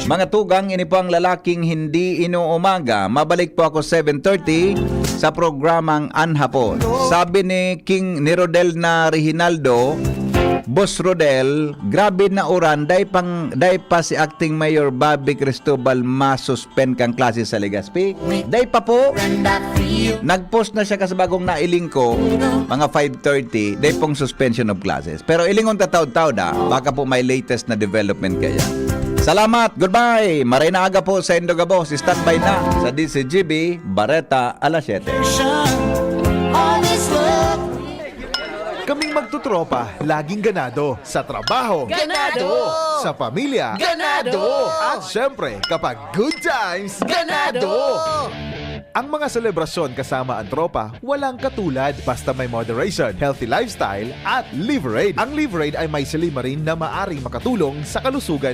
Mga tugang, ini po ang lalaking hindi inuumaga. Mabalik po ako seven thirty sa programang An Hapon. Sabi ni King, ni Rodel na Reginaldo, "Boss Rodel, grabe na uran, dai pang, dai pa si Acting Mayor Bobby Cristobal masuspend kan klase sa Legazpi." Dai pa po. Nag-post na siya kasi bagong nailing ko, mga five thirty, dai pong suspension of classes. Pero ilingon ta taud-taud, ah, baka po may latest na development kaya. Salamat, goodbye! Maray na aga po sa Indo gabos. Standby na sa D Z G B, Bareta, alas siyete. Kaming magtutropa, laging ganado. Sa trabaho. Ganado! Sa pamilya. Ganado! At syempre, kapag good times. Ganado! Ang mga selebrasyon kasama ang tropa, walang katulad. Basta may moderation, healthy lifestyle, at Liverade. Ang Liverade ay may silymarin na maaring makatulong sa kalusugan